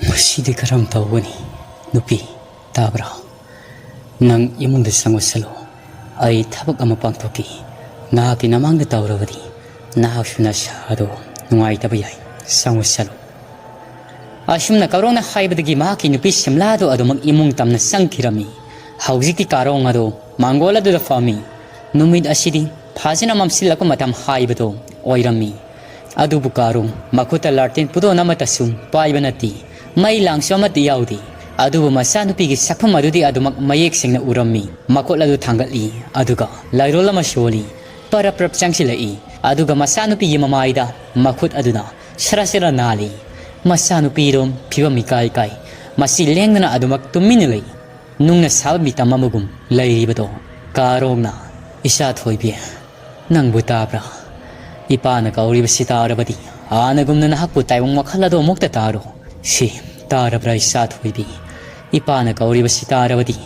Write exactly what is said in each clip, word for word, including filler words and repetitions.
"ꯃꯁꯤꯗꯤ ꯀꯔꯝ ꯇꯧꯒꯅꯤ? ꯅꯨꯄꯤ, ꯇꯥꯕ꯭ꯔꯥ? ꯅꯪ ꯏꯃꯨꯡꯗ ꯆꯪꯉꯨꯁꯜꯂꯨ꯫ ꯑꯩ ꯊꯕꯛ ꯑꯃ ꯄꯥꯡꯊꯣꯛꯀꯦ꯫ ꯅꯍꯥꯛꯀꯤ ꯅꯃꯥꯡꯗ ꯇꯧꯔꯕꯗꯤ ꯅꯍꯥꯛꯁꯨ ꯅꯁꯥꯗꯣ ꯅꯨꯡꯉꯥꯏꯇꯕ ꯌꯥꯏ꯫ ꯆꯪꯉꯨꯁꯜꯂꯨ꯫" ꯑꯁꯨꯝꯅ ꯀꯥꯔꯣꯡꯅ ꯍꯥꯏꯕꯗꯒꯤ ꯃꯍꯥꯛꯀꯤ ꯅꯨꯄꯤ ꯁꯤꯝꯂꯥꯗꯣ ꯑꯗꯨꯃꯛ ꯏꯃꯨꯡ ꯇꯝꯅ ꯆꯪꯈꯤꯔꯝꯃꯤ꯫ ꯍꯧꯖꯤꯛꯇꯤ ꯀꯥꯔꯣꯡ ꯑꯗꯣ ꯃꯥꯡꯒꯣꯜ ꯑꯗꯨꯗ ꯐꯝꯃꯤ꯫ ꯅꯨꯃꯤꯠ ꯑꯁꯤꯗꯤ ꯐꯖꯅ ꯃꯝꯁꯤꯜꯂꯛꯄ ꯃꯇꯝ ꯍꯥꯏꯕꯗꯣ ꯑꯣꯏꯔꯝꯃꯤ꯫ ꯑꯗꯨꯕꯨ ꯀꯥꯔꯣꯡ ꯃꯈꯨꯠꯇ ꯂꯥꯇꯦꯟ ꯄꯨꯗꯣꯟ ꯑꯃꯠꯇꯁꯨ ꯄꯥꯏꯕ ꯅꯠꯇꯦ꯫ ꯃꯩ ꯂꯥꯡꯁꯨ ꯑꯃꯠꯇ ꯌꯥꯎꯗꯦ꯫ ꯑꯗꯨꯕꯨ ꯃꯆꯥꯅꯨꯄꯤꯒꯤ ꯁꯛꯐꯝ ꯑꯗꯨꯗꯤ ꯑꯗꯨꯃꯛ ꯃꯌꯦꯛ ꯁꯦꯡꯅ ꯎꯔꯝꯃꯤ꯫ ꯃꯈꯨꯠ ꯑꯗꯨ ꯊꯥꯡꯒꯠꯂꯤ, ꯑꯗꯨꯒ ꯂꯥꯏꯔꯣꯜ ꯑꯃ ꯁꯣꯜꯂꯤ꯫ ꯄꯔꯞ ꯄꯔꯞ ꯆꯪꯁꯤꯜꯂꯛꯏ꯫ ꯑꯗꯨꯒ ꯃꯆꯥꯅꯨꯄꯤꯒꯤ ꯃꯃꯥꯏꯗ ꯃꯈꯨꯠ ꯑꯗꯨꯅ ꯁꯔꯥ ꯁꯔꯥ ꯅꯥꯜꯂꯤ꯫ ꯃꯆꯥꯅꯨꯄꯤꯗꯣ ꯐꯤꯕꯝ ꯏꯀꯥꯏ ꯀꯥꯏ꯫ ꯃꯁꯤ ꯂꯦꯡꯗꯅ ꯑꯗꯨꯃꯛ ꯇꯨꯃꯤꯟꯅ ꯂꯩ꯫ ꯅꯨꯡꯅ ꯁꯥꯕ ꯃꯤꯇꯝ ꯑꯃꯒꯨꯝ ꯂꯩꯔꯤꯕꯗꯣ꯫ ꯀꯥꯔꯣꯡꯅ, "ꯏꯆꯥ ꯊꯣꯏꯕꯤ, ꯅꯪꯕꯨ ꯇꯥꯕ꯭ꯔꯥ? ꯏꯄꯥꯅ ꯀꯧꯔꯤꯕꯁꯤ ꯇꯥꯔꯕꯗꯤ ꯍꯥꯟꯅꯒꯨꯝꯅ ꯅꯍꯥꯛꯄꯨ ꯇꯥꯏꯕꯪ ꯋꯥꯈꯜ ꯑꯗꯣ ꯑꯃꯨꯛꯇ ꯇꯥꯔꯣ꯫ ꯁꯤ ꯇꯥꯔꯕ꯭ꯔꯥ, ꯏꯆꯥ ꯊꯣꯏꯕꯤ? ꯏꯄꯥꯅ ꯀꯧꯔꯤꯕꯁꯤ ꯇꯥꯔꯕꯗꯤ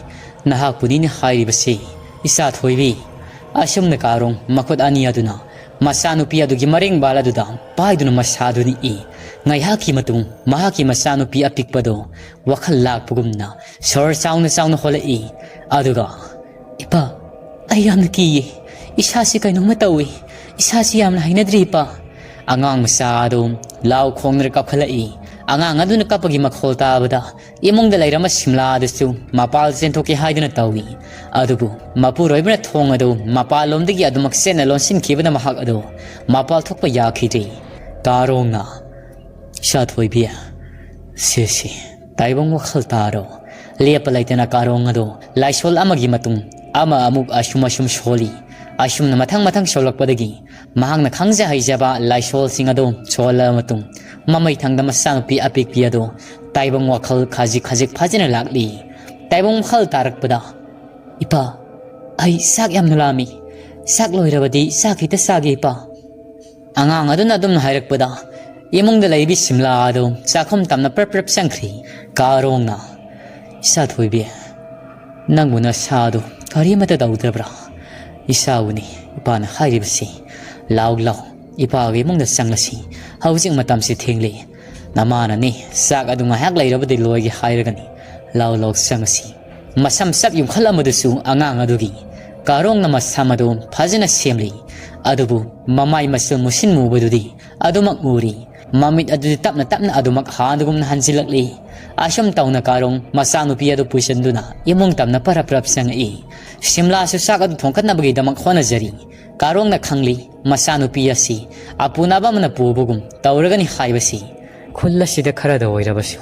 ꯅꯍꯥꯛꯄꯨꯅꯤꯅꯦ ꯍꯥꯏꯔꯤꯕꯁꯤ, ꯏꯆꯥ ꯊꯣꯏꯕꯤ꯫" ꯑꯁꯨꯝꯅ ꯀꯥꯔꯣꯡ ꯃꯈꯨꯠ ꯑꯅꯤ ꯑꯗꯨꯅ ꯃꯆꯥꯅꯨꯄꯤ ꯑꯗꯨꯒꯤ ꯃꯔꯦꯡꯕꯥꯜ ꯑꯗꯨꯗ ꯄꯥꯏꯗꯨꯅ ꯃꯁꯥꯗꯨ ꯅꯤꯛꯏ꯫ ꯉꯥꯏꯍꯥꯛꯀꯤ ꯃꯇꯨꯡ ꯃꯍꯥꯛꯀꯤ ꯃꯆꯥꯅꯨꯄꯤ ꯑꯄꯤꯛꯄꯗꯨ ꯋꯥꯈꯜ ꯂꯥꯛꯄꯒꯨꯝꯅ ꯁꯣꯔ ꯆꯥꯎꯅ ꯆꯥꯎꯅ ꯍꯣꯜꯂꯛꯏ꯫ ꯑꯗꯨꯒ, "ꯏꯄꯥ, ꯑꯩ ꯌꯥꯝꯅ ꯀꯤꯌꯦ꯫ ꯏꯁꯥꯁꯤ ꯀꯩꯅꯣꯝꯃ ꯇꯧꯏ꯫ ꯏꯁꯥꯁꯤ ꯌꯥꯝꯅ ꯍꯩꯅꯗ꯭ꯔꯤ, ꯏꯄꯥ꯫" ꯑꯉꯥꯡ ꯃꯆꯥ ꯑꯗꯨ ꯂꯥꯎ ꯈꯣꯡꯗꯨꯅ ꯀꯞꯈꯠꯂꯛꯏ꯫ ꯑꯉꯥꯡ ꯑꯗꯨꯅ ꯀꯞꯄꯒꯤ ꯃꯈꯣꯜ ꯇꯥꯕꯗ ꯏꯃꯨꯡꯗ ꯂꯩꯔꯝꯕ ꯁꯤꯝꯂꯥ ꯑꯗꯨꯁꯨ ꯃꯄꯥꯜ ꯆꯦꯟꯊꯣꯛꯀꯦ ꯍꯥꯏꯗꯨꯅ ꯇꯧꯏ꯫ ꯑꯗꯨꯕꯨ ꯃꯄꯨꯔꯣꯏꯕꯅ ꯊꯣꯡ ꯑꯗꯨ ꯃꯄꯥꯜꯂꯣꯝꯗꯒꯤ ꯑꯗꯨꯃꯛ ꯆꯦꯠꯅ ꯂꯣꯟꯁꯤꯟꯈꯤꯕꯅ ꯃꯍꯥꯛ ꯑꯗꯨ ꯃꯄꯥꯜ ꯊꯣꯛꯄ ꯌꯥꯈꯤꯗ꯭ꯔꯤ꯫ ꯀꯥꯔꯣꯡꯅ, "ꯏꯆꯥ ꯊꯣꯏꯕꯤ, ꯁꯦ ꯁꯦ, ꯇꯥꯏꯕꯪ ꯋꯥꯈꯜ ꯇꯥꯔꯣ꯫" ꯂꯦꯞꯄ ꯂꯩꯇꯅ ꯀꯥꯔꯣꯡ ꯑꯗꯨ ꯂꯥꯏꯁꯣꯜ ꯑꯃꯒꯤ ꯃꯇꯨꯡ ꯑꯃ ꯑꯃꯨꯛ ꯑꯁꯨꯝ ꯑꯁꯨꯝ ꯁꯣꯜꯂꯤ꯫ ꯑꯁꯨꯝꯅ ꯃꯊꯪ ꯃꯊꯪ ꯁꯣꯜꯂꯛꯄꯗꯒꯤ ꯃꯍꯥꯛꯅ ꯈꯪꯖ ꯍꯩꯖꯕ ꯂꯥꯏꯁꯣꯜꯁꯤꯡ ꯑꯗꯨ ꯁꯣꯜꯂꯕ ꯃꯇꯨꯡ ꯃꯃꯩ ꯊꯪꯗ ꯃꯆꯥꯅꯨꯄꯤ ꯑꯄꯤꯛꯄꯤ ꯑꯗꯨ ꯇꯥꯏꯕꯪ ꯋꯥꯈꯜ ꯈꯖꯤꯛ ꯈꯖꯤꯛ ꯐꯥꯖꯅ ꯂꯥꯛꯂꯤ꯫ ꯇꯥꯏꯕꯪ ꯋꯥꯈꯜ ꯇꯥꯔꯛꯄꯗ, "ꯏꯄꯥ, ꯑꯩ ꯆꯥꯛ ꯌꯥꯝꯅ ꯂꯥꯝꯃꯤ꯫ ꯆꯥꯛ ꯂꯣꯏꯔꯕꯗꯤ ꯆꯥꯛ ꯈꯤꯇ ꯆꯥꯒꯦ, ꯏꯄꯥ꯫" ꯑꯉꯥꯡ ꯑꯗꯨꯅ ꯑꯗꯨꯝꯅ ꯍꯥꯏꯔꯛꯄꯗ ꯏꯃꯨꯡꯗ ꯂꯩꯕꯤ ꯁꯤꯝꯂꯥ ꯑꯗꯨ ꯆꯥꯛꯈꯨꯝ ꯇꯝꯅ ꯄ꯭ꯔꯞ ꯄ꯭ꯔꯞ ꯆꯪꯈ꯭ꯔꯤ꯫ ꯀꯥꯔꯣꯡꯅ, "ꯏꯆꯥ ꯊꯣꯏꯕꯤ, ꯅꯪꯕꯨ ꯅꯁꯥꯗꯨ ꯀꯔꯤꯃꯠꯇ ꯇꯧꯗ꯭ꯔꯕ꯭ꯔꯥ? ꯏꯆꯥꯕꯨꯅꯤ ꯏꯄꯥꯅ ꯍꯥꯏꯔꯤꯕꯁꯤ꯫ ꯂꯥꯎ ꯂꯥꯎ, ꯏꯄꯥꯒꯤ ꯏꯃꯨꯡꯗ ꯆꯪꯂꯁꯤ꯫ ꯍꯧꯖꯤꯛ ꯃꯇꯝꯁꯤ ꯊꯦꯡꯂꯤ꯫ "ꯅꯃꯥꯅꯅꯤ, ꯆꯥꯛ ꯑꯗꯨ ꯉꯥꯏꯍꯥꯛ ꯂꯩꯔꯕꯗꯤ ꯂꯣꯏꯒꯦ ꯍꯥꯏꯔꯒꯅꯤ꯫ ꯂꯥꯎ, ꯂꯥꯎ, ꯆꯪꯉꯁꯤ꯫" ꯃꯁꯝ ꯆꯞ ꯌꯨꯡꯈꯠꯂꯝꯕꯗꯨꯁꯨ ꯑꯉꯥꯡ ꯑꯗꯨꯒꯤ꯫ ꯀꯥꯔꯣꯡꯅ ꯃꯁꯝ ꯑꯗꯨ ꯐꯖꯅ ꯁꯦꯝꯂꯤ꯫ ꯑꯗꯨꯕꯨ ꯃꯃꯥꯏ ꯃꯆꯨ ꯃꯨꯁꯤꯟ ꯃꯨꯕꯗꯨꯗꯤ ꯑꯗꯨꯃꯛ ꯎꯔꯤ꯫ ꯃꯃꯤꯠ ꯑꯗꯨꯗꯤ ꯇꯞꯅ ꯇꯞꯅ ꯑꯗꯨꯃꯛ ꯍꯥꯟꯅꯒꯨꯝꯅ ꯍꯟꯖꯤꯜꯂꯛꯂꯤ꯫ ꯑꯁꯨꯝ ꯇꯧꯅ ꯀꯥꯔꯣꯡ ꯃꯆꯥꯅꯨꯄꯤ ꯑꯗꯨ ꯄꯨꯁꯤꯟꯗꯨꯅ ꯏꯃꯨꯡ ꯇꯝꯅ ꯄꯔꯞ ꯄꯔꯞ ꯆꯪꯉꯛꯏ꯫ ꯁꯤꯝꯂꯥꯁꯨ ꯆꯥꯛ ꯑꯗꯨ ꯊꯣꯡꯒꯠꯅꯕꯒꯤꯗꯃꯛ ꯍꯣꯠꯅꯖꯔꯤ꯫ ꯀꯥꯔꯣꯡꯅ ꯈꯪꯂꯤ, ꯃꯆꯥꯅꯨꯄꯤ ꯑꯁꯤ ꯑꯄꯨꯅꯕ ꯑꯃꯅ ꯄꯨꯕꯒꯨꯝ ꯇꯧꯔꯒꯅꯤ ꯍꯥꯏꯕꯁꯤ꯫ ꯈꯨꯜ ꯑꯁꯤꯗ ꯈꯔꯗ ꯑꯣꯏꯔꯕꯁꯨ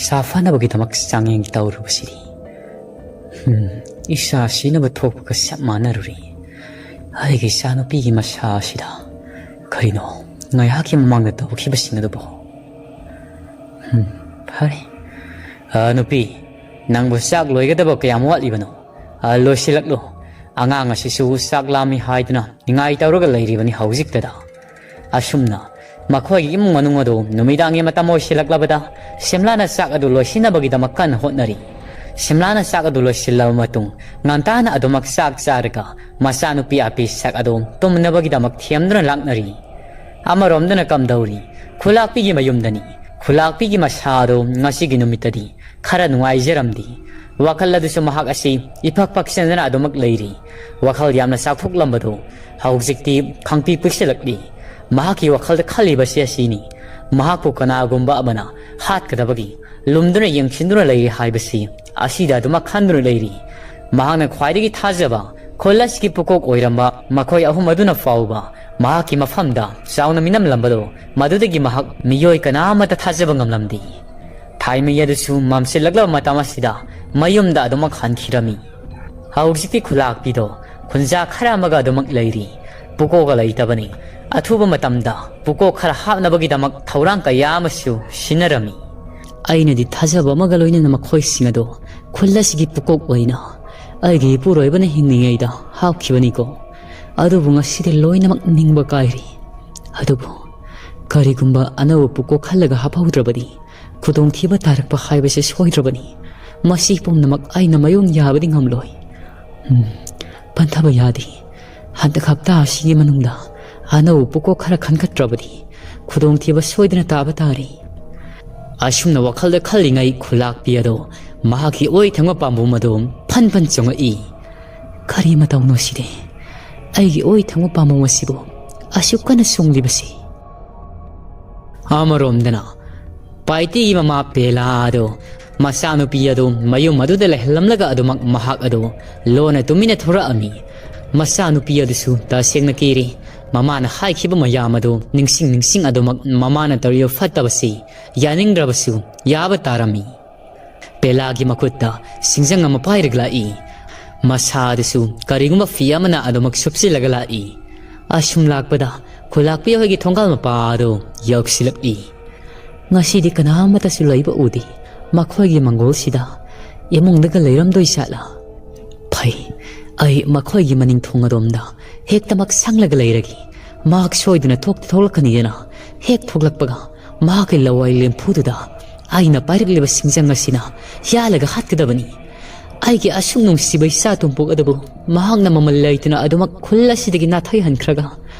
ꯁꯥꯐꯅꯕꯒꯤꯗꯃꯛ ꯆꯥꯡꯌꯦꯡ ꯇꯧꯔꯨꯕꯁꯤꯗꯤ꯫ ꯍꯝ, ꯏꯁꯥ ꯁꯤꯅꯕ ꯊꯣꯛꯄꯒ ꯆꯞ ꯃꯥꯟꯅꯔꯨꯔꯤ꯫ ꯑꯩꯒꯤ ꯏꯆꯥꯅꯨꯄꯤꯒꯤ ꯃꯁꯥ ꯑꯁꯤꯗ ꯀꯔꯤꯅꯣ ꯉꯥꯏꯍꯥꯛꯀꯤ ꯃꯃꯥꯡꯗ ꯇꯧꯈꯤꯕꯁꯤꯡ ꯑꯗꯨꯕꯨ? ꯍꯝ, ꯐꯔꯦ꯫ ꯑ, ꯅꯨꯄꯤ, ꯅꯪꯕꯨ ꯆꯥꯛ ꯂꯣꯏꯒꯗꯕ ꯀꯌꯥꯝ ꯋꯥꯠꯂꯤꯕꯅꯣ? ꯑ, ꯂꯣꯏꯁꯤꯜꯂꯛꯂꯣ꯫ ꯑꯉꯥꯡ ꯑꯁꯤꯁꯨ ꯆꯥꯛ ꯂꯥꯝꯃꯤ ꯍꯥꯏꯗꯨꯅ ꯅꯤꯡꯉꯥꯏ ꯇꯧꯔꯒ ꯂꯩꯔꯤꯕꯅꯤ ꯍꯧꯖꯤꯛꯇꯗ꯫ ꯑꯁꯨꯝꯅ ꯃꯈꯣꯏꯒꯤ ꯏꯃꯨꯡ ꯃꯅꯨꯡ ꯑꯗꯨ ꯅꯨꯃꯤꯗꯥꯡꯒꯤ ꯃꯇꯝ ꯑꯣꯏꯁꯤꯜꯂꯛꯂꯕꯗ ꯁꯤꯝꯂꯥꯅ ꯆꯥꯛ ꯑꯗꯨ ꯂꯣꯏꯁꯤꯟꯅꯕꯒꯤꯗꯃꯛ ꯀꯟꯅ ꯍꯣꯠꯅꯔꯤ꯫ ꯁꯤꯝꯂꯥꯅ ꯆꯥꯛ ꯑꯗꯨ ꯂꯣꯏꯁꯤꯜꯂꯕ ꯃꯇꯨꯡ ꯉꯟꯇꯥꯅ ꯑꯗꯨꯃꯛ ꯆꯥꯛ ꯆꯥꯔꯒ ꯃꯆꯥꯅꯨꯄꯤ ꯑꯄꯤ ꯁꯛ ꯑꯗꯨ ꯇꯨꯝꯅꯕꯒꯤꯗꯃꯛ ꯊꯦꯝꯗꯨꯅ ꯂꯥꯛꯅꯔꯤ꯫ ꯑꯃꯔꯣꯝꯗꯅ ꯀꯝꯗꯧꯔꯤ? ꯈꯨꯂꯥꯛꯄꯤꯒꯤ ꯃꯌꯨꯝꯗꯅꯤ꯫ ꯈꯨꯂꯥꯛꯄꯤꯒꯤ ꯃꯁꯥ ꯑꯗꯨ ꯉꯁꯤꯒꯤ ꯅꯨꯃꯤꯠꯇꯗꯤ ꯈꯔ ꯅꯨꯡꯉꯥꯏꯖꯔꯝꯗꯦ꯫ ꯋꯥꯈꯜ ꯑꯗꯨꯁꯨ ꯃꯍꯥꯛ ꯑꯁꯤ ꯏꯐꯛ ꯐꯛꯆꯟꯗꯅ ꯑꯗꯨꯃꯛ ꯂꯩꯔꯤ꯫ ꯋꯥꯈꯜ ꯌꯥꯝꯅ ꯆꯥꯎꯊꯣꯛꯂꯝꯕꯗꯨ ꯍꯧꯖꯤꯛꯇꯤ ꯈꯪꯄꯤ ꯄꯤꯛꯁꯤꯜꯂꯛꯂꯤ꯫ ꯃꯍꯥꯛꯀꯤ ꯋꯥꯈꯜꯗ ꯈꯜꯂꯤꯕꯁꯤ ꯑꯁꯤꯅꯤ, ꯃꯍꯥꯛꯄꯨ ꯀꯅꯥꯒꯨꯝꯕ ꯑꯃꯅ ꯍꯥꯠꯀꯗꯕꯒꯤ ꯂꯨꯝꯗꯨꯅ ꯌꯦꯡꯁꯤꯟꯗꯨꯅ ꯂꯩꯔꯤ ꯍꯥꯏꯕꯁꯤ ꯑꯁꯤꯗ ꯑꯗꯨꯃꯛ ꯈꯟꯗꯨꯅ ꯂꯩꯔꯤ꯫ ꯃꯍꯥꯛꯅ ꯈ꯭ꯋꯥꯏꯗꯒꯤ ꯊꯥꯖꯕ ꯈꯨꯜ ꯑꯁꯤꯒꯤ ꯄꯨꯀꯣꯛ ꯑꯣꯏꯔꯝꯕ ꯃꯈꯣꯏ ꯑꯍꯨꯝ ꯑꯗꯨꯅ ꯐꯥꯎꯕ ꯃꯍꯥꯛꯀꯤ ꯃꯐꯝꯗ ꯆꯥꯎꯅ ꯃꯤꯅꯝꯂꯝꯕꯗꯨ, ꯃꯗꯨꯗꯒꯤ ꯃꯍꯥꯛ ꯃꯤꯑꯣꯏ ꯀꯅꯥ ꯑꯃꯠꯇ ꯊꯥꯖꯕ ꯉꯝꯂꯝꯗꯦ꯫ ꯊꯥꯏꯃꯩ ꯑꯗꯨꯁꯨ ꯃꯝꯁꯤꯜꯂꯛꯂꯕ ꯃꯇꯝ ꯑꯁꯤꯗ ꯃꯌꯨꯝꯗ ꯑꯗꯨꯃꯛ ꯍꯟꯈꯤꯔꯝꯃꯤ꯫ ꯍꯧꯖꯤꯛꯇꯤ ꯈꯨꯂꯥꯛꯄꯤꯗꯣ ꯈꯨꯟꯖꯥ ꯈꯔ ꯑꯃꯒ ꯑꯗꯨꯃꯛ ꯂꯩꯔꯤ꯫ ꯄꯨꯀꯣꯛꯒ ꯂꯩꯇꯕꯅꯤ꯫ ꯑꯊꯨꯕ ꯃꯇꯝꯗ ꯄꯨꯀꯣꯛ ꯈꯔ ꯍꯥꯞꯅꯕꯒꯤꯗꯃꯛ ꯊꯧꯔꯥꯡ ꯀꯌꯥ ꯑꯃꯁꯨ ꯁꯤꯟꯅꯔꯝꯃꯤ꯫ ꯑꯩꯅꯗꯤ ꯊꯥꯖꯕ ꯑꯃꯒ ꯂꯣꯏꯅꯅ ꯃꯈꯣꯏꯁꯤꯡ ꯑꯗꯣ ꯈꯨꯜ ꯑꯁꯤꯒꯤ ꯄꯨꯀꯣꯛ ꯑꯣꯏꯅ ꯑꯩꯒꯤ ꯏꯄꯨꯔꯣꯏꯕꯅ ꯍꯤꯡꯂꯤꯉꯩꯗ ꯍꯥꯞꯈꯤꯕꯅꯤꯀꯣ꯫ ꯑꯗꯨꯕꯨ ꯉꯁꯤꯗꯤ ꯂꯣꯏꯅꯃꯛ ꯅꯤꯡꯕ ꯀꯥꯏꯔꯦ꯫ ꯑꯗꯨꯕꯨ ꯀꯔꯤꯒꯨꯝꯕ ꯑꯅꯧꯕ ꯄꯨꯀꯣꯛ ꯈꯜꯂꯒ ꯍꯥꯞꯍꯧꯗ꯭ꯔꯕꯗꯤ ꯈꯨꯗꯣꯡꯊꯤꯕ ꯇꯥꯔꯛꯄ ꯍꯥꯏꯕꯁꯦ ꯁꯣꯏꯗ꯭ꯔꯕꯅꯤ꯫ ꯃꯁꯤ ꯄꯨꯝꯅꯃꯛ ꯑꯩꯅ ꯃꯥꯌꯣꯡ ꯌꯥꯕꯗꯤ ꯉꯝꯂꯣꯏ꯫ ꯎꯝ, ꯄꯟꯊꯕ ꯌꯥꯗꯦ꯫ ꯍꯟꯗꯛ ꯍꯞꯇꯥ ꯑꯁꯤꯒꯤ ꯃꯅꯨꯡꯗ ꯑꯅꯧꯕ ꯄꯨꯀꯣꯛ ꯈꯔ ꯈꯟꯒꯠꯇ꯭ꯔꯕꯗꯤ ꯈꯨꯗꯣꯡꯊꯤꯕ ꯁꯣꯏꯗꯅ ꯇꯥꯕ ꯇꯥꯔꯦ꯫ ꯑꯁꯨꯝꯅ ꯋꯥꯈꯜꯗ ꯈꯜꯂꯤꯉꯩ ꯈꯨꯂꯥꯛꯄꯤ ꯑꯗꯣ ꯃꯍꯥꯛꯀꯤ ꯑꯣꯏ ꯊꯪꯕ ꯄꯥꯝꯕꯣꯝ ꯑꯗꯣ ꯐꯟ ꯐꯟ ꯆꯣꯡꯉꯛꯏ꯫ "ꯀꯔꯤ ꯃꯇꯧꯅꯣ ꯁꯤꯗꯤ? ꯑꯩꯒꯤ ꯑꯣꯏ ꯊꯪꯕ ꯄꯥꯝꯕꯣꯝ ꯑꯁꯤꯕꯨ ꯑꯁꯨꯛ ꯀꯟꯅ ꯆꯣꯡꯂꯤꯕꯁꯤ?" ꯑꯃꯔꯣꯝꯗꯅ ꯄꯥꯏꯇꯤꯒꯤ ꯃꯃꯥ ꯄꯦꯂꯥ ꯑꯗꯨ ꯃꯆꯥꯅꯨꯄꯤ ꯑꯗꯨ ꯃꯌꯨꯝ ꯑꯗꯨꯗ ꯂꯩꯍꯜꯂꯝꯂꯒ ꯑꯗꯨꯃꯛ ꯃꯍꯥꯛ ꯑꯗꯨ ꯂꯣꯟꯅ ꯇꯨꯃꯤꯟꯅ ꯊꯣꯔꯛꯑꯝꯃꯤ꯫ ꯃꯆꯥꯅꯨꯄꯤ ꯑꯗꯨꯁꯨ ꯇꯁꯦꯡꯅ ꯀꯤꯔꯤ꯫ ꯃꯃꯥꯅ ꯍꯥꯏꯈꯤꯕ ꯃꯌꯥꯝ ꯑꯗꯨ ꯅꯤꯡꯁꯤꯡ ꯅꯤꯡꯁꯤꯡ ꯑꯗꯨꯃꯛ ꯃꯃꯥꯅ ꯇꯧꯔꯤꯕ ꯐꯠꯇꯕꯁꯤ ꯌꯥꯅꯤꯡꯗ꯭ꯔꯕꯁꯨ ꯌꯥꯕ ꯇꯥꯔꯝꯃꯤ꯫ ꯄꯦꯂꯥꯒꯤ ꯃꯈꯨꯠꯇ ꯁꯤꯡꯖꯪ ꯑꯃ ꯄꯥꯏꯔꯒ ꯂꯥꯛꯏ꯫ ꯃꯁꯥꯗꯁꯨ ꯀꯔꯤꯒꯨꯝꯕ ꯐꯤ ꯑꯃꯅ ꯑꯗꯨꯃꯛ ꯁꯨꯞꯆꯤꯜꯂꯒ ꯂꯥꯛꯏ꯫ ꯑꯁꯨꯝ ꯂꯥꯛꯄꯗ ꯈꯨꯂꯥꯛꯄꯤ ꯍꯣꯏꯒꯤ ꯊꯣꯡꯒꯥꯜ ꯃꯄꯥ ꯑꯗꯨ ꯌꯧꯁꯤꯜꯂꯛꯏ꯫ "ꯉꯁꯤꯗꯤ ꯀꯅꯥ ꯑꯃꯠꯇꯁꯨ ꯂꯩꯕ ꯎꯗꯦ꯫ ꯃꯈꯣꯏꯒꯤ ꯃꯪꯒꯣꯜꯁꯤꯗ ꯏꯃꯨꯡꯗꯒ ꯂꯩꯔꯝꯗꯣꯏ ꯖꯥꯠꯂꯥ? ꯐꯩ, ꯑꯩ ꯃꯈꯣꯏꯒꯤ ꯃꯅꯤꯡ ꯊꯣꯡ ꯑꯗꯣꯝꯗ ꯍꯦꯛꯇꯃꯛ ꯁꯪꯂꯒ ꯂꯩꯔꯒꯦ꯫ ꯃꯍꯥꯛ ꯁꯣꯏꯗꯅ ꯊꯣꯛꯇꯤ ꯊꯣꯛꯂꯛꯀꯅꯤꯗꯅ꯫ ꯍꯦꯛ ꯊꯣꯛꯂꯛꯄꯒ ꯃꯍꯥꯛꯀꯤ ꯂꯋꯥꯏ ꯂꯦꯝꯐꯨꯗꯨꯗ ꯑꯩꯅ ꯄꯥꯏꯔꯛꯂꯤꯕ ꯁꯤꯡꯖꯪ ꯑꯁꯤꯅ ꯌꯥꯜꯂꯒ ꯍꯥꯠꯀꯗꯕꯅꯤ꯫ ꯑꯩꯒꯤ ꯑꯁꯨꯛ ꯅꯨꯡꯁꯤꯕ ꯏꯆꯥ ꯇꯣꯝꯄꯣꯛ ꯑꯗꯨꯕꯨ ꯃꯍꯥꯛꯅ ꯃꯃꯜ ꯂꯩꯇꯅ ꯑꯗꯨꯃꯛ ꯈꯨꯜ ꯑꯁꯤꯗꯒꯤ ꯅꯥꯊꯩꯍꯟꯈ꯭ꯔꯒ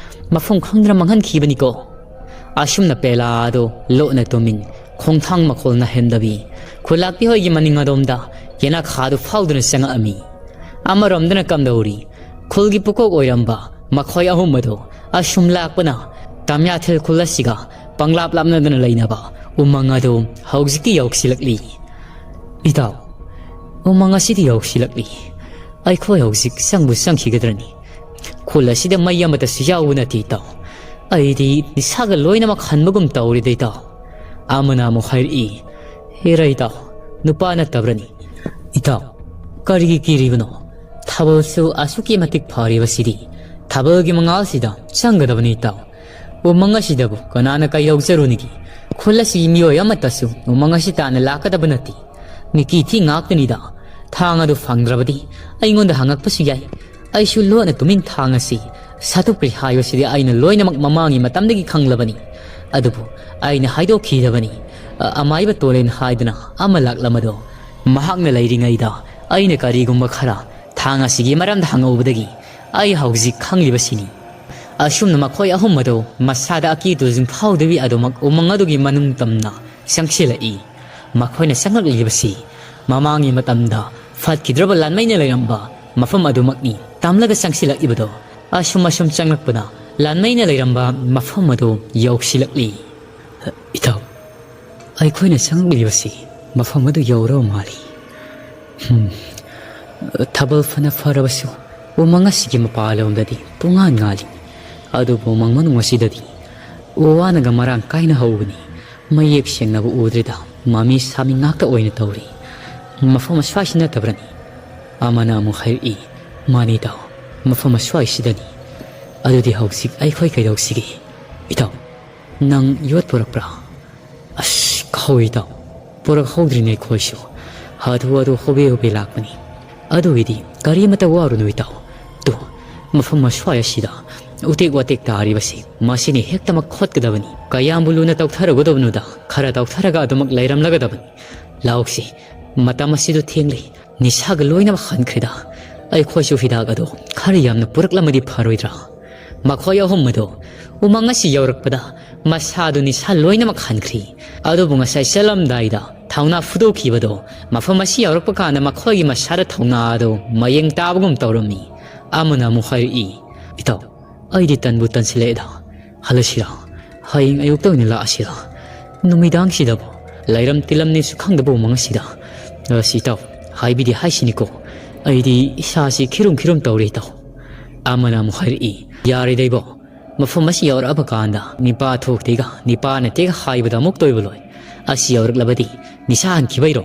ꯃꯐꯝ ꯈꯪꯗꯅ ꯃꯥꯡꯍꯟꯈꯤꯕꯅꯤꯀꯣ꯫" ꯑꯁꯨꯝꯅ ꯄꯦꯂꯥ ꯑꯗꯨ ꯂꯣꯠꯅ ꯇꯨꯃꯤꯟ, ꯈꯣꯡꯊꯥꯡ ꯃꯈꯣꯜ ꯅꯥꯍꯦꯟꯗꯕꯤ, ꯈꯨꯂꯥꯛꯄꯤ ꯍꯣꯏꯒꯤ ꯃꯅꯤꯡ ꯑꯗꯣꯝꯗ ꯌꯦꯅꯈꯥꯗꯨ ꯐꯥꯎꯗꯨꯅ ꯆꯪꯉꯛꯑꯝꯃꯤ꯫ ꯑꯃꯔꯣꯝꯗꯅ ꯀꯝꯗꯧꯔꯤ? ꯈꯨꯜꯒꯤ ꯄꯨꯀꯣꯛ ꯑꯣꯏꯔꯝꯕ ꯃꯈꯣꯏ ꯑꯍꯨꯝ ꯑꯗꯨ ꯑꯁꯨꯝ ꯂꯥꯛꯄꯅ ꯇꯝꯌꯥꯊꯦꯜ ꯈꯨꯜ ꯑꯁꯤꯒ ꯄꯪꯂꯥꯞ ꯂꯥꯞꯅꯗꯅ ꯂꯩꯅꯕ ꯎꯃꯪ ꯑꯗꯨ ꯍꯧꯖꯤꯛꯇꯤ ꯌꯧꯁꯤꯜꯂꯛꯂꯤ꯫ "ꯏꯇꯥꯎ, ꯎꯃꯪ ꯑꯁꯤꯗꯤ ꯌꯧꯁꯤꯜꯂꯛꯂꯤ꯫ ꯑꯩꯈꯣꯏ ꯍꯧꯖꯤꯛ ꯆꯪꯕꯨ ꯆꯪꯈꯤꯒꯗ꯭ꯔꯅꯤ? ꯈꯨꯜ ꯑꯁꯤꯗ ꯃꯩ ꯑꯃꯠꯇꯁꯨ ꯌꯥꯎꯕ ꯅꯠꯇꯦ, ꯏꯇꯥꯎ꯫ ꯑꯩꯗꯤ ꯅꯤꯁꯥꯒ ꯂꯣꯏꯅꯃꯛ ꯍꯟꯕꯒꯨꯝ ꯇꯧꯔꯦꯗ, ꯏꯇꯥꯎ꯫" ꯑꯃꯅ ꯑꯃꯨꯛ ꯍꯥꯏꯔꯛꯏ꯫ "ꯍꯦꯔꯥ ꯏꯇꯥꯎ, ꯅꯨꯄꯥ ꯅꯠꯇꯕ꯭ꯔꯅꯤ? ꯏꯇꯥꯎ, ꯀꯔꯤꯒꯤ ꯀꯤꯔꯤꯕꯅꯣ? ꯊꯥꯕꯜꯁꯨ ꯑꯁꯨꯛꯀꯤ ꯃꯇꯤꯛ ꯐꯔꯤꯕꯁꯤꯗꯤ꯫ ꯊꯥꯕꯜꯒꯤ ꯃꯉꯥꯜꯁꯤꯗ ꯆꯪꯒꯗꯕꯅꯤ, ꯏꯇꯥꯎ꯫ ꯎꯃꯪ ꯑꯁꯤꯗꯕꯨ ꯀꯅꯥꯅ ꯀꯩꯗꯧꯖꯔꯨꯅꯤꯒꯤ? ꯈꯨꯜ ꯑꯁꯤꯒꯤ ꯃꯤꯑꯣꯏ ꯑꯃꯠꯇꯁꯨ ꯎꯃꯪ ꯑꯁꯤ ꯇꯥꯟꯅ ꯂꯥꯛꯀꯗꯕ ꯅꯠꯇꯦ꯫ ꯃꯤꯀꯤ ꯊꯤ ꯉꯥꯛꯇꯅꯤꯗ꯫ ꯊꯥꯡ ꯑꯗꯨ ꯐꯪꯗ꯭ꯔꯕꯗꯤ ꯑꯩꯉꯣꯟꯗ ꯍꯪꯉꯛꯄꯁꯨ ꯌꯥꯏ꯫ ꯑꯩꯁꯨ ꯂꯣꯟꯅ ꯇꯨꯃꯤꯟ ꯊꯥꯡ ꯑꯁꯤ ꯁꯠꯇꯣꯛꯄꯤꯔꯦ ꯍꯥꯏꯕꯁꯤꯗꯤ ꯑꯩꯅ ꯂꯣꯏꯅꯃꯛ ꯃꯃꯥꯡꯒꯤ ꯃꯇꯝꯗꯒꯤ ꯈꯪꯂꯕꯅꯤ꯫ ꯑꯗꯨꯕꯨ ꯑꯩꯅ ꯍꯥꯏꯗꯣꯛꯈꯤꯗꯕꯅꯤ꯫ ꯑ-, ꯑꯃꯥꯏꯕ ꯇꯣꯂꯦꯟ ꯍꯥꯏꯗꯅ ꯑꯃ ꯂꯥꯛꯂꯝꯕꯗꯣ꯫ ꯃꯍꯥꯛꯅ ꯂꯩꯔꯤꯉꯩꯗ ꯑꯩꯅ ꯀꯔꯤꯒꯨꯝꯕ ꯈꯔ ꯊꯥꯡ ꯑꯁꯤꯒꯤ ꯃꯔꯝꯗ ꯍꯪꯍꯧꯕꯗꯒꯤ ꯑꯩ ꯍꯧꯖꯤꯛ ꯈꯪꯂꯤꯕꯁꯤꯅꯤ꯫" ꯑꯁꯨꯝꯅ ꯃꯈꯣꯏ ꯑꯍꯨꯝ ꯑꯗꯨ ꯃꯁꯥꯗ ꯑꯀꯤ ꯇꯨꯖꯨꯡ ꯐꯥꯎꯗꯕꯤ ꯑꯗꯨꯃꯛ ꯎꯃꯪ ꯑꯗꯨꯒꯤ ꯃꯅꯨꯡ ꯇꯝꯅ ꯆꯪꯁꯤꯜꯂꯛꯏ꯫ ꯃꯈꯣꯏꯅ ꯆꯪꯂꯛꯂꯤꯕꯁꯤ ꯃꯃꯥꯡꯒꯤ ꯃꯇꯝꯗ ꯐꯠꯈꯤꯗ꯭ꯔꯕ ꯂꯥꯟꯃꯩꯅ ꯂꯩꯔꯝꯕ ꯃꯐꯝ ꯑꯗꯨꯃꯛꯅꯤ꯫ ꯇꯝꯂꯒ ꯆꯪꯁꯤꯜꯂꯛꯂꯤꯕꯗꯣ ꯑꯁꯨꯝ ꯑꯁꯨꯝ ꯆꯪꯂꯛꯄꯅ ꯂꯥꯟꯃꯩꯅ ꯂꯩꯔꯝꯕ ꯃꯐꯝ ꯑꯗꯨ ꯌꯧꯁꯤꯜꯂꯛꯂꯤ꯫ ꯏꯇꯥꯎ, ꯑꯩꯈꯣꯏꯅ ꯆꯪꯂꯛꯂꯤꯕꯁꯤ ꯃꯐꯝ ꯑꯗꯨ ꯌꯧꯔꯕ ꯃꯥꯜꯂꯤ꯫ ꯍꯝ, ꯊꯥꯕꯜ ꯐꯅ ꯐꯔꯕꯁꯨ ꯎꯃꯪ ꯑꯁꯤꯒꯤ ꯃꯄꯥꯟꯂꯣꯝꯗꯗꯤ ꯄꯨꯡꯉꯥꯟ ꯉꯥꯜꯂꯤ꯫ ꯑꯗꯨꯕꯨ ꯎꯃꯪ ꯃꯅꯨꯡ ꯑꯁꯤꯗꯗꯤ ꯎ ꯋꯥꯅꯒ ꯃꯔꯥꯡ ꯀꯥꯏꯅ ꯍꯧꯕꯅꯤ꯫ ꯃꯌꯦꯛ ꯁꯦꯡꯅꯕ ꯎꯗ꯭ꯔꯤꯗ ꯃꯃꯤ ꯁꯥꯃꯤ ꯉꯥꯛꯇ ꯑꯣꯏꯅ ꯇꯧꯔꯤ꯫ ꯃꯐꯝ ꯑꯁ꯭ꯋꯥꯏꯁꯤ ꯅꯠꯇꯕ꯭ꯔꯅꯤ? ꯑꯃꯅ ꯑꯃꯨꯛ ꯍꯥꯏꯔꯛꯏ, ꯃꯥꯅꯤ ꯏꯇꯥꯎ, ꯃꯐꯝ ꯑꯁ꯭ꯋꯥꯏꯁꯤꯗꯅꯤ꯫ ꯑꯗꯨꯗꯤ ꯍꯧꯖꯤꯛ ꯑꯩꯈꯣꯏ ꯀꯩꯗꯧꯁꯤꯒꯦ? ꯏꯇꯥꯎ, ꯅꯪ ꯌꯣꯠ ꯄꯨꯔꯛꯄ꯭ꯔꯥ? ꯑꯁ, ꯀꯥꯎꯏ ꯏꯇꯥꯎ, ꯄꯨꯔꯛꯍꯧꯗ꯭ꯔꯤꯅꯦ ꯑꯩꯈꯣꯏꯁꯨ꯫ ꯍꯥꯊꯨ ꯍꯥꯊꯨ ꯍꯣꯕꯦ ꯍꯣꯕꯦ ꯂꯥꯛꯄꯅꯤ꯫ ꯑꯗꯨꯒꯤꯗꯤ ꯀꯔꯤꯃꯇ ꯋꯥꯔꯨꯅꯨ ꯏꯇꯥꯎ꯫ ꯇꯨ, ꯃꯐꯝ ꯑꯁ꯭ꯋꯥꯏ ꯑꯁꯤꯗ ꯎꯇꯦꯛ ꯋꯥꯇꯦꯛ ꯇꯥꯔꯤꯕꯁꯤ ꯃꯁꯤꯅ ꯍꯦꯛꯇꯃꯛ ꯈꯣꯠꯀꯗꯕꯅꯤ꯫ ꯀꯌꯥꯝꯕꯨ ꯂꯨꯅ ꯇꯧꯊꯔꯨꯒꯗꯕꯅꯣꯗ, ꯈꯔ ꯇꯧꯊꯔꯒ ꯑꯗꯨꯃꯛ ꯂꯩꯔꯝꯂꯒꯗꯕꯅꯤ꯫ ꯂꯥꯎꯁꯤ, ꯃꯇꯝ ꯑꯁꯤꯗ ꯊꯦꯡꯂꯤ꯫ ꯅꯤꯁꯥꯒ ꯂꯣꯏꯅꯃꯛ ꯍꯟꯈ꯭ꯔꯦꯗ꯫ ꯑꯩꯈꯣꯏꯁꯨ ꯍꯤꯗꯥꯛ ꯑꯗꯣ ꯈꯔ ꯌꯥꯝꯅ ꯄꯨꯔꯛꯂꯝꯃꯗꯤ ꯐꯔꯣꯏꯗ꯭ꯔꯥ? ꯃꯈꯣꯏ ꯑꯍꯨꯝ ꯑꯗꯣ ꯎꯃꯪ ꯑꯁꯤ ꯌꯧꯔꯛꯄꯗ ꯃꯁꯥꯗꯨ ꯅꯤꯁꯥ ꯂꯣꯏꯅꯃꯛ ꯍꯟꯈ꯭ꯔꯤ꯫ ꯑꯗꯨꯕꯨ ꯉꯁꯥꯏ ꯆꯠꯂꯝꯗꯥꯏꯗ ꯊꯧꯅꯥ ꯐꯨꯗꯣꯛꯈꯤꯕꯗꯣ ꯃꯐꯝ ꯑꯁꯤ ꯌꯧꯔꯛꯄ ꯀꯥꯟꯗ ꯃꯈꯣꯏꯒꯤ ꯃꯁꯥꯗ ꯊꯧꯅꯥ ꯑꯗꯨ ꯃꯌꯦꯡ ꯇꯥꯕꯒꯨꯝ ꯇꯧꯔꯝꯃꯤ꯫ ꯑꯃꯅ ꯑꯃꯨꯛ ꯍꯥꯏꯔꯛꯏ, ꯏꯇꯥꯎ, ꯑꯩꯗꯤ ꯇꯟꯕꯨ ꯇꯟꯁꯤꯜꯂꯛꯑꯦꯗ꯫ ꯍꯜꯂꯁꯤꯔꯥ? ꯍꯌꯦꯡ ꯑꯌꯨꯛꯇ ꯑꯣꯏꯅ ꯂꯥꯛꯑꯁꯤꯔꯥ? ꯅꯨꯃꯤꯗꯥꯡꯁꯤꯗꯕꯨ ꯂꯩꯔꯝ ꯇꯤꯜꯂꯝꯅꯦꯁꯨ ꯈꯪꯗꯕ ꯎꯃꯪ ꯑꯁꯤꯗ꯫ ꯑꯁ ꯏꯇꯥꯎ, ꯍꯥꯏꯕꯤꯗꯤ ꯍꯥꯏꯁꯤꯅꯤꯀꯣ, ꯑꯩꯗꯤ ꯏꯁꯥꯁꯤ ꯈꯤꯔꯨꯝ ꯈꯤꯔꯨꯝ ꯇꯧꯔꯦ ꯏꯇꯥꯎ꯫ ꯑꯃꯅ ꯑꯃꯨꯛ ꯍꯥꯏꯔꯛꯏ, ꯌꯥꯔꯦꯗ ꯏꯕꯣ, ꯃꯐꯝ ꯑꯁꯤ ꯌꯧꯔꯛꯑꯕ ꯀꯥꯟꯗ ꯅꯤꯄꯥ ꯊꯣꯛꯇꯦꯒ ꯅꯤꯄꯥꯅ ꯇꯦꯒ ꯍꯥꯏꯕꯗ ꯑꯃꯨꯛ ꯇꯣꯏꯕ ꯂꯣꯏ꯫ ꯑꯁꯤ ꯌꯧꯔꯛꯂꯕꯗꯤ ꯅꯤꯁꯥ ꯍꯟꯈꯤꯕꯩꯔꯣ?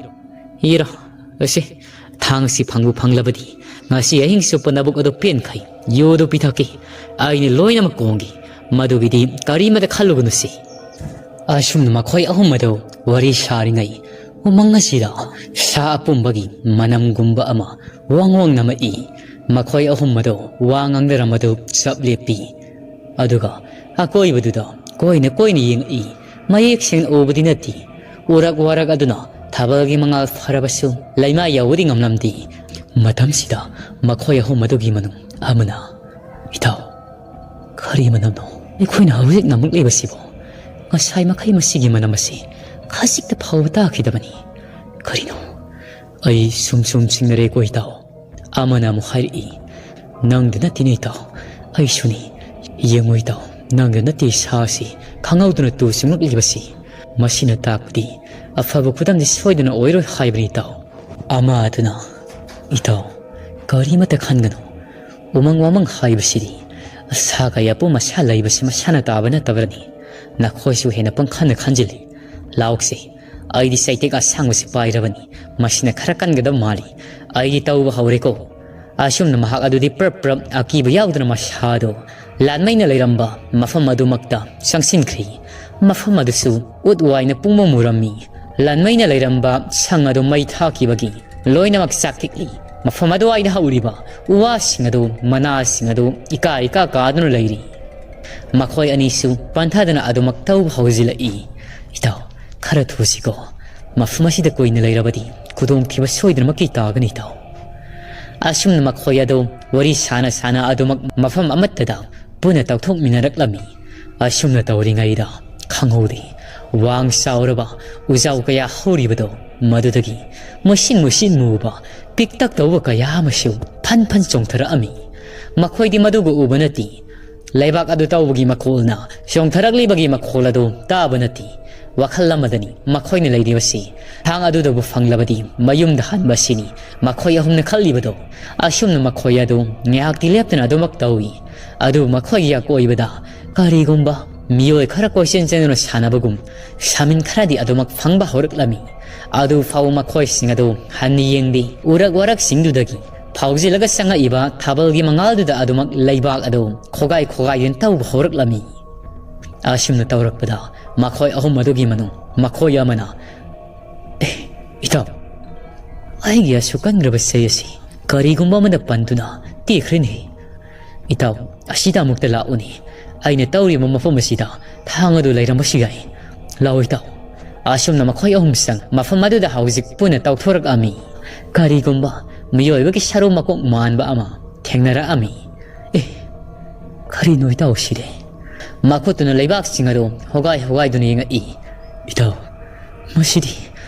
ꯏꯔꯣ, ꯑꯁꯤ ꯊꯥꯡ ꯑꯁꯤ ꯐꯪꯕꯨ ꯐꯪꯂꯕꯗꯤ ꯉꯁꯤ ꯑꯍꯤꯡ ꯆꯨꯞꯄ ꯅꯕꯨꯛ ꯑꯗꯨ ꯄꯦꯟꯈꯩ ꯌꯨ ꯑꯗꯨ ꯄꯤꯊꯛꯀꯦ꯫ ꯑꯩꯅ ꯂꯣꯏꯅꯃꯛ ꯀꯣꯡꯒꯦ꯫ ꯃꯗꯨꯒꯤꯗꯤ ꯀꯔꯤꯃꯇ ꯈꯜꯂꯨꯒꯅꯨꯁꯤ꯫ ꯑꯁꯨꯝꯅ ꯃꯈꯣꯏ ꯑꯍꯨꯝ ꯑꯗꯨ ꯋꯥꯔꯤ ꯁꯥꯔꯤꯉꯩ ꯎꯃꯪ ꯑꯁꯤꯗ ꯁꯥ ꯑꯄꯨꯝꯕꯒꯤ ꯃꯅꯝꯒꯨꯝꯕ ꯑꯃ ꯋꯥꯡ ꯋꯥꯡ ꯅꯝꯃꯛꯏ꯫ ꯃꯈꯣꯏ ꯑꯍꯨꯝ ꯑꯗꯨ ꯋꯥ ꯉꯥꯡꯅꯔꯝꯕꯗꯨ ꯆꯞ ꯂꯦꯞꯄꯤ꯫ ꯑꯗꯨꯒ ꯑꯀꯣꯏꯕꯗꯨꯗ ꯀꯣꯏꯅ ꯀꯣꯏꯅ ꯌꯦꯡꯉꯛꯏ꯫ ꯃꯌꯦꯛ ꯁꯦꯡꯅ ꯎꯕꯗꯤ ꯅꯠꯇꯦ꯫ ꯎꯔꯛ ꯋꯥꯔꯛ ꯑꯗꯨꯅ ꯊꯥꯕꯜꯒꯤ ꯃꯉꯥꯜ ꯐꯔꯕꯁꯨ ꯂꯩꯃꯥꯏ ꯌꯧꯕꯗꯤ ꯉꯝꯂꯝꯗꯦ꯫ ꯃꯇꯝꯁꯤꯗ ꯃꯈꯣꯏ ꯑꯍꯨꯝ ꯑꯗꯨꯒꯤ ꯃꯅꯨꯡ ꯑꯃꯅ, "ꯏꯇꯥꯎ, ꯀꯔꯤ ꯃꯅꯝꯅꯣ? ꯑꯩꯈꯣꯏꯅ ꯍꯧꯖꯤꯛ ꯅꯝꯂꯛꯂꯤꯕꯁꯤꯕꯨ ꯉꯁꯥꯏ ꯃꯈꯩ ꯃꯁꯤꯒꯤ ꯃꯅꯝ ꯑꯁꯤ ꯈꯖꯤꯛꯇ ꯐꯥꯎꯕ ꯇꯥꯈꯤꯗꯕꯅꯤ꯫ ꯀꯔꯤꯅꯣ? ꯑꯩ ꯁꯨꯝ ꯁꯨꯝ ꯆꯤꯡꯅꯔꯦꯀꯣ ꯏꯇꯥꯎ꯫ ꯑꯃꯅ ꯑꯃꯨꯛ ꯍꯥꯏꯔꯛꯏ, "ꯅꯪꯗ ꯅꯠꯇꯦꯅꯦ ꯏꯇꯥꯎ, ꯑꯩꯁꯨꯅꯤ꯫ ꯌꯦꯡꯉꯨ ꯏꯇꯥꯎ, ꯅꯪꯗ ꯅꯠꯇꯦ ꯏꯁꯥꯁꯤ ꯈꯪꯍꯧꯗꯅ ꯇꯨ ꯆꯨꯡꯂꯛꯂꯤꯕꯁꯤ꯫ ꯃꯁꯤꯅ ꯇꯥꯛꯄꯗꯤ ꯑꯐꯕ ꯈꯨꯗꯝꯗꯤ ꯁꯣꯏꯗꯅ ꯑꯣꯏꯔꯣꯏ ꯍꯥꯏꯕꯅꯤ ꯏꯇꯥꯎ꯫" ꯑꯃ ꯑꯗꯨꯅ, "ꯏꯇꯥꯎ, ꯀꯔꯤꯃꯠꯇ ꯈꯟꯒꯅꯨ꯫ ꯎꯃꯪ ꯋꯥꯃꯪ ꯍꯥꯏꯕꯁꯤꯗꯤ ꯑꯁꯥ ꯀꯌꯥ ꯄꯣꯝ ꯑꯁꯥ ꯂꯩꯕꯁꯤ ꯃꯁꯥꯅ ꯇꯥꯕ ꯅꯠꯇꯕꯅꯤ꯫ ꯅꯈꯣꯏꯁꯨ ꯍꯦꯟꯅ ꯄꯪꯈꯟꯗ ꯈꯟꯖꯤꯜꯂꯤ꯫ ꯂꯥꯎꯁꯦ, ꯑꯩꯗꯤ ꯆꯩꯇꯦꯛ ꯑꯁꯥꯡꯕꯁꯤ ꯄꯥꯏꯔꯕꯅꯤ꯫ ꯃꯁꯤꯅ ꯈꯔ ꯀꯟꯒꯗꯕ ꯃꯥꯜꯂꯤ꯫ ꯑꯩꯗꯤ ꯇꯧꯕ ꯍꯧꯔꯦꯀꯣ꯫" ꯑꯁꯨꯝꯅ ꯃꯍꯥꯛ ꯑꯗꯨꯗꯤ ꯄ꯭ꯔꯞ ꯄ꯭ꯔꯞ ꯑꯀꯤꯕ ꯌꯥꯎꯗꯅ ꯃꯁꯥꯗꯣ ꯂꯥꯟꯃꯩꯅ ꯂꯩꯔꯝꯕ ꯃꯐꯝ ꯑꯗꯨꯃꯛꯇ ꯆꯪꯁꯤꯟꯈ꯭ꯔꯤ꯫ ꯃꯐꯝ ꯑꯗꯨꯁꯨ ꯎꯠ ꯋꯥꯏꯅ ꯄꯨꯡꯃꯝ ꯃꯨꯔꯝꯃꯤ꯫ ꯂꯥꯟꯃꯩꯅ ꯂꯩꯔꯝꯕ ꯁꯪ ꯑꯗꯨ ꯃꯩ ꯊꯥꯈꯤꯕꯒꯤ ꯂꯣꯏꯅꯃꯛ ꯆꯥꯛꯊꯤꯛꯂꯤ꯫ ꯃꯐꯝ ꯑꯗꯨꯋꯥꯏꯗ ꯍꯧꯔꯤꯕ ꯎ ꯋꯥꯁꯤꯡ ꯑꯗꯨ, ꯃꯅꯥꯁꯤꯡ ꯑꯗꯨ ꯏꯀꯥ ꯏꯀꯥ ꯀꯥꯗꯨꯅ ꯂꯩꯔꯤ꯫ ꯃꯈꯣꯏ ꯑꯅꯤꯁꯨ ꯄꯟꯊꯗꯅ ꯑꯗꯨꯃꯛ ꯇꯧꯕ ꯍꯧꯖꯤꯜꯂꯛꯏ꯫ "ꯏꯇꯥꯎ, ꯈꯔ ꯊꯨꯁꯤꯀꯣ꯫ ꯃꯐꯝ ꯑꯁꯤꯗ ꯀꯨꯏꯅ ꯂꯩꯔꯕꯗꯤ ꯈꯨꯗꯣꯡꯊꯤꯕ ꯁꯣꯏꯗꯅꯃꯛꯀꯤ ꯇꯥꯒꯅꯤ ꯏꯇꯥꯎ꯫" ꯑꯁꯨꯝꯅ ꯃꯈꯣꯏ ꯑꯗꯨ ꯋꯥꯔꯤ ꯁꯥꯅ ꯁꯥꯅ ꯑꯗꯨꯃꯛ ꯃꯐꯝ ꯑꯃꯠꯇꯗ ꯄꯨꯟꯅ ꯇꯧꯊꯣꯛꯃꯤꯟꯅꯔꯛꯂꯝꯃꯤ꯫ ꯑꯁꯨꯝꯅ ꯇꯧꯔꯤꯉꯩꯗ ꯈꯪꯍꯧꯗꯦ, ꯋꯥꯡ ꯆꯥꯎꯔꯕ ꯎꯖꯥꯎ ꯀꯌꯥ ꯍꯧꯔꯤꯕꯗꯣ, ꯃꯗꯨꯗꯒꯤ ꯃꯨꯁꯤꯟ ꯃꯨꯁꯤꯟ ꯃꯨꯕ ꯄꯤꯛꯇꯛ ꯇꯧꯕ ꯀꯌꯥ ꯑꯃꯁꯨ ꯐꯟ ꯐꯟ ꯆꯣꯡꯊꯔꯛꯑꯝꯃꯤ꯫ ꯃꯈꯣꯏꯗꯤ ꯃꯗꯨꯕꯨ ꯎꯕ ꯅꯠꯇꯦ, ꯂꯩꯕꯥꯛ ꯑꯗꯨ ꯇꯧꯕꯒꯤ ꯃꯈꯣꯜꯅ ꯆꯣꯡꯊꯔꯛꯂꯤꯕꯒꯤ ꯃꯈꯣꯜ ꯑꯗꯨ ꯇꯥꯕ ꯅꯠꯇꯦ꯫ ꯋꯥꯈꯜ ꯑꯃꯗꯅꯤ ꯃꯈꯣꯏꯅ ꯂꯩꯔꯤꯕꯁꯤ꯫ ꯊꯥꯡ ꯑꯗꯨꯗꯕꯨ ꯐꯪꯂꯕꯗꯤ ꯃꯌꯨꯝꯗ ꯍꯟꯕ ꯑꯁꯤꯅꯤ ꯃꯈꯣꯏ ꯑꯍꯨꯝꯅ ꯈꯜꯂꯤꯕꯗꯣ꯫ ꯑꯁꯨꯝꯅ ꯃꯈꯣꯏ ꯑꯗꯨ ꯉꯥꯏꯍꯥꯛꯇꯤ ꯂꯦꯞꯇꯅ ꯑꯗꯨꯃꯛ ꯇꯧꯏ꯫ ꯑꯗꯨꯕꯨ ꯃꯈꯣꯏꯒꯤ ꯑꯀꯣꯏꯕꯗ ꯀꯔꯤꯒꯨꯝꯕ ꯃꯤꯑꯣꯏ ꯈꯔ ꯀꯣꯏꯆꯦꯟ ꯆꯦꯟꯗꯨꯅ ꯁꯥꯟꯅꯕꯒꯨꯝ ꯁꯥꯃꯤꯟ ꯈꯔꯗꯤ ꯑꯗꯨꯃꯛ ꯐꯪꯕ ꯍꯧꯔꯛꯂꯝꯃꯤ꯫ ꯑꯗꯨ ꯐꯥꯎꯕ ꯃꯈꯣꯏꯁꯤꯡ ꯑꯗꯨ ꯍꯟꯅ ꯌꯦꯡꯗꯦ꯫ ꯎꯔꯛ ꯋꯥꯔꯛꯁꯤꯡꯗꯨꯗꯒꯤ ꯐꯥꯎꯖꯤꯜꯂꯒ ꯆꯪꯉꯛꯏꯕ ꯊꯥꯕꯜꯒꯤ ꯃꯉꯥꯜꯗꯨꯗ ꯑꯗꯨꯃꯛ ꯂꯩꯕꯥꯛ ꯑꯗꯨ ꯈꯣꯒꯥꯏ ꯈꯣꯒꯥꯏꯗꯨꯅ ꯇꯧꯕ ꯍꯧꯔꯛꯂꯝꯃꯤ꯫ ꯑꯁꯨꯝꯅ ꯇꯧꯔꯛꯄꯗ ꯃꯈꯣꯏ ꯑꯍꯨꯝ ꯑꯗꯨꯒꯤ ꯃꯅꯨꯡ ꯃꯈꯣꯏ ꯑꯃꯅ, "ꯑꯦ, ꯏꯇꯥꯎ, ꯑꯩꯒꯤ ꯑꯁꯨꯛ ꯀꯟꯈ꯭ꯔꯕ ꯆꯩ ꯑꯁꯤ ꯀꯔꯤꯒꯨꯝꯕ ꯑꯃꯗ ꯄꯟꯗꯨꯅ ꯇꯦꯛꯈ꯭ꯔꯦꯅꯦ꯫ ꯏꯇꯥꯎ, ꯑꯁꯤꯗ ꯑꯃꯨꯛꯇ ꯂꯥꯛꯎꯅꯦ꯫ ꯑꯩꯅ ꯇꯧꯔꯤꯕ ꯃꯐꯝ ꯑꯁꯤꯗ ꯊꯥꯡ ꯑꯗꯨ ꯂꯩꯔꯝꯕꯁꯨ ꯌꯥꯏ꯫ ꯂꯥꯛꯑꯣ ꯏꯇꯥꯎ꯫" ꯑꯁꯨꯝꯅ ꯃꯈꯣꯏ ꯑꯍꯨꯝꯁꯪ ꯃꯐꯝ ꯑꯗꯨꯗ ꯍꯧꯖꯤꯛ ꯄꯨꯟꯅ ꯇꯧꯊꯣꯔꯛꯂꯝꯃꯤ꯫ ꯀꯔꯤꯒꯨꯝꯕ ꯃꯤꯑꯣꯏꯕꯒꯤ ꯁꯔꯨ ꯃꯀꯣꯛ ꯃꯥꯟꯕ ꯑꯃ ꯊꯦꯡꯅꯔꯛꯂꯝꯃꯤ꯫ "ꯑꯦ, ꯀꯔꯤꯅꯣ ꯏꯇꯥꯎ ꯁꯤꯗꯤ?" ꯃꯈꯨꯠꯇꯨꯅ ꯂꯩꯕꯥꯛꯁꯤꯡ ꯑꯗꯨ ꯍꯣꯒꯥꯏ ꯍꯣꯒꯥꯏꯗꯨꯅ ꯌꯦꯡꯉꯛꯏ꯫ "ꯏꯇꯥꯎ, ꯃꯁꯤꯗꯤ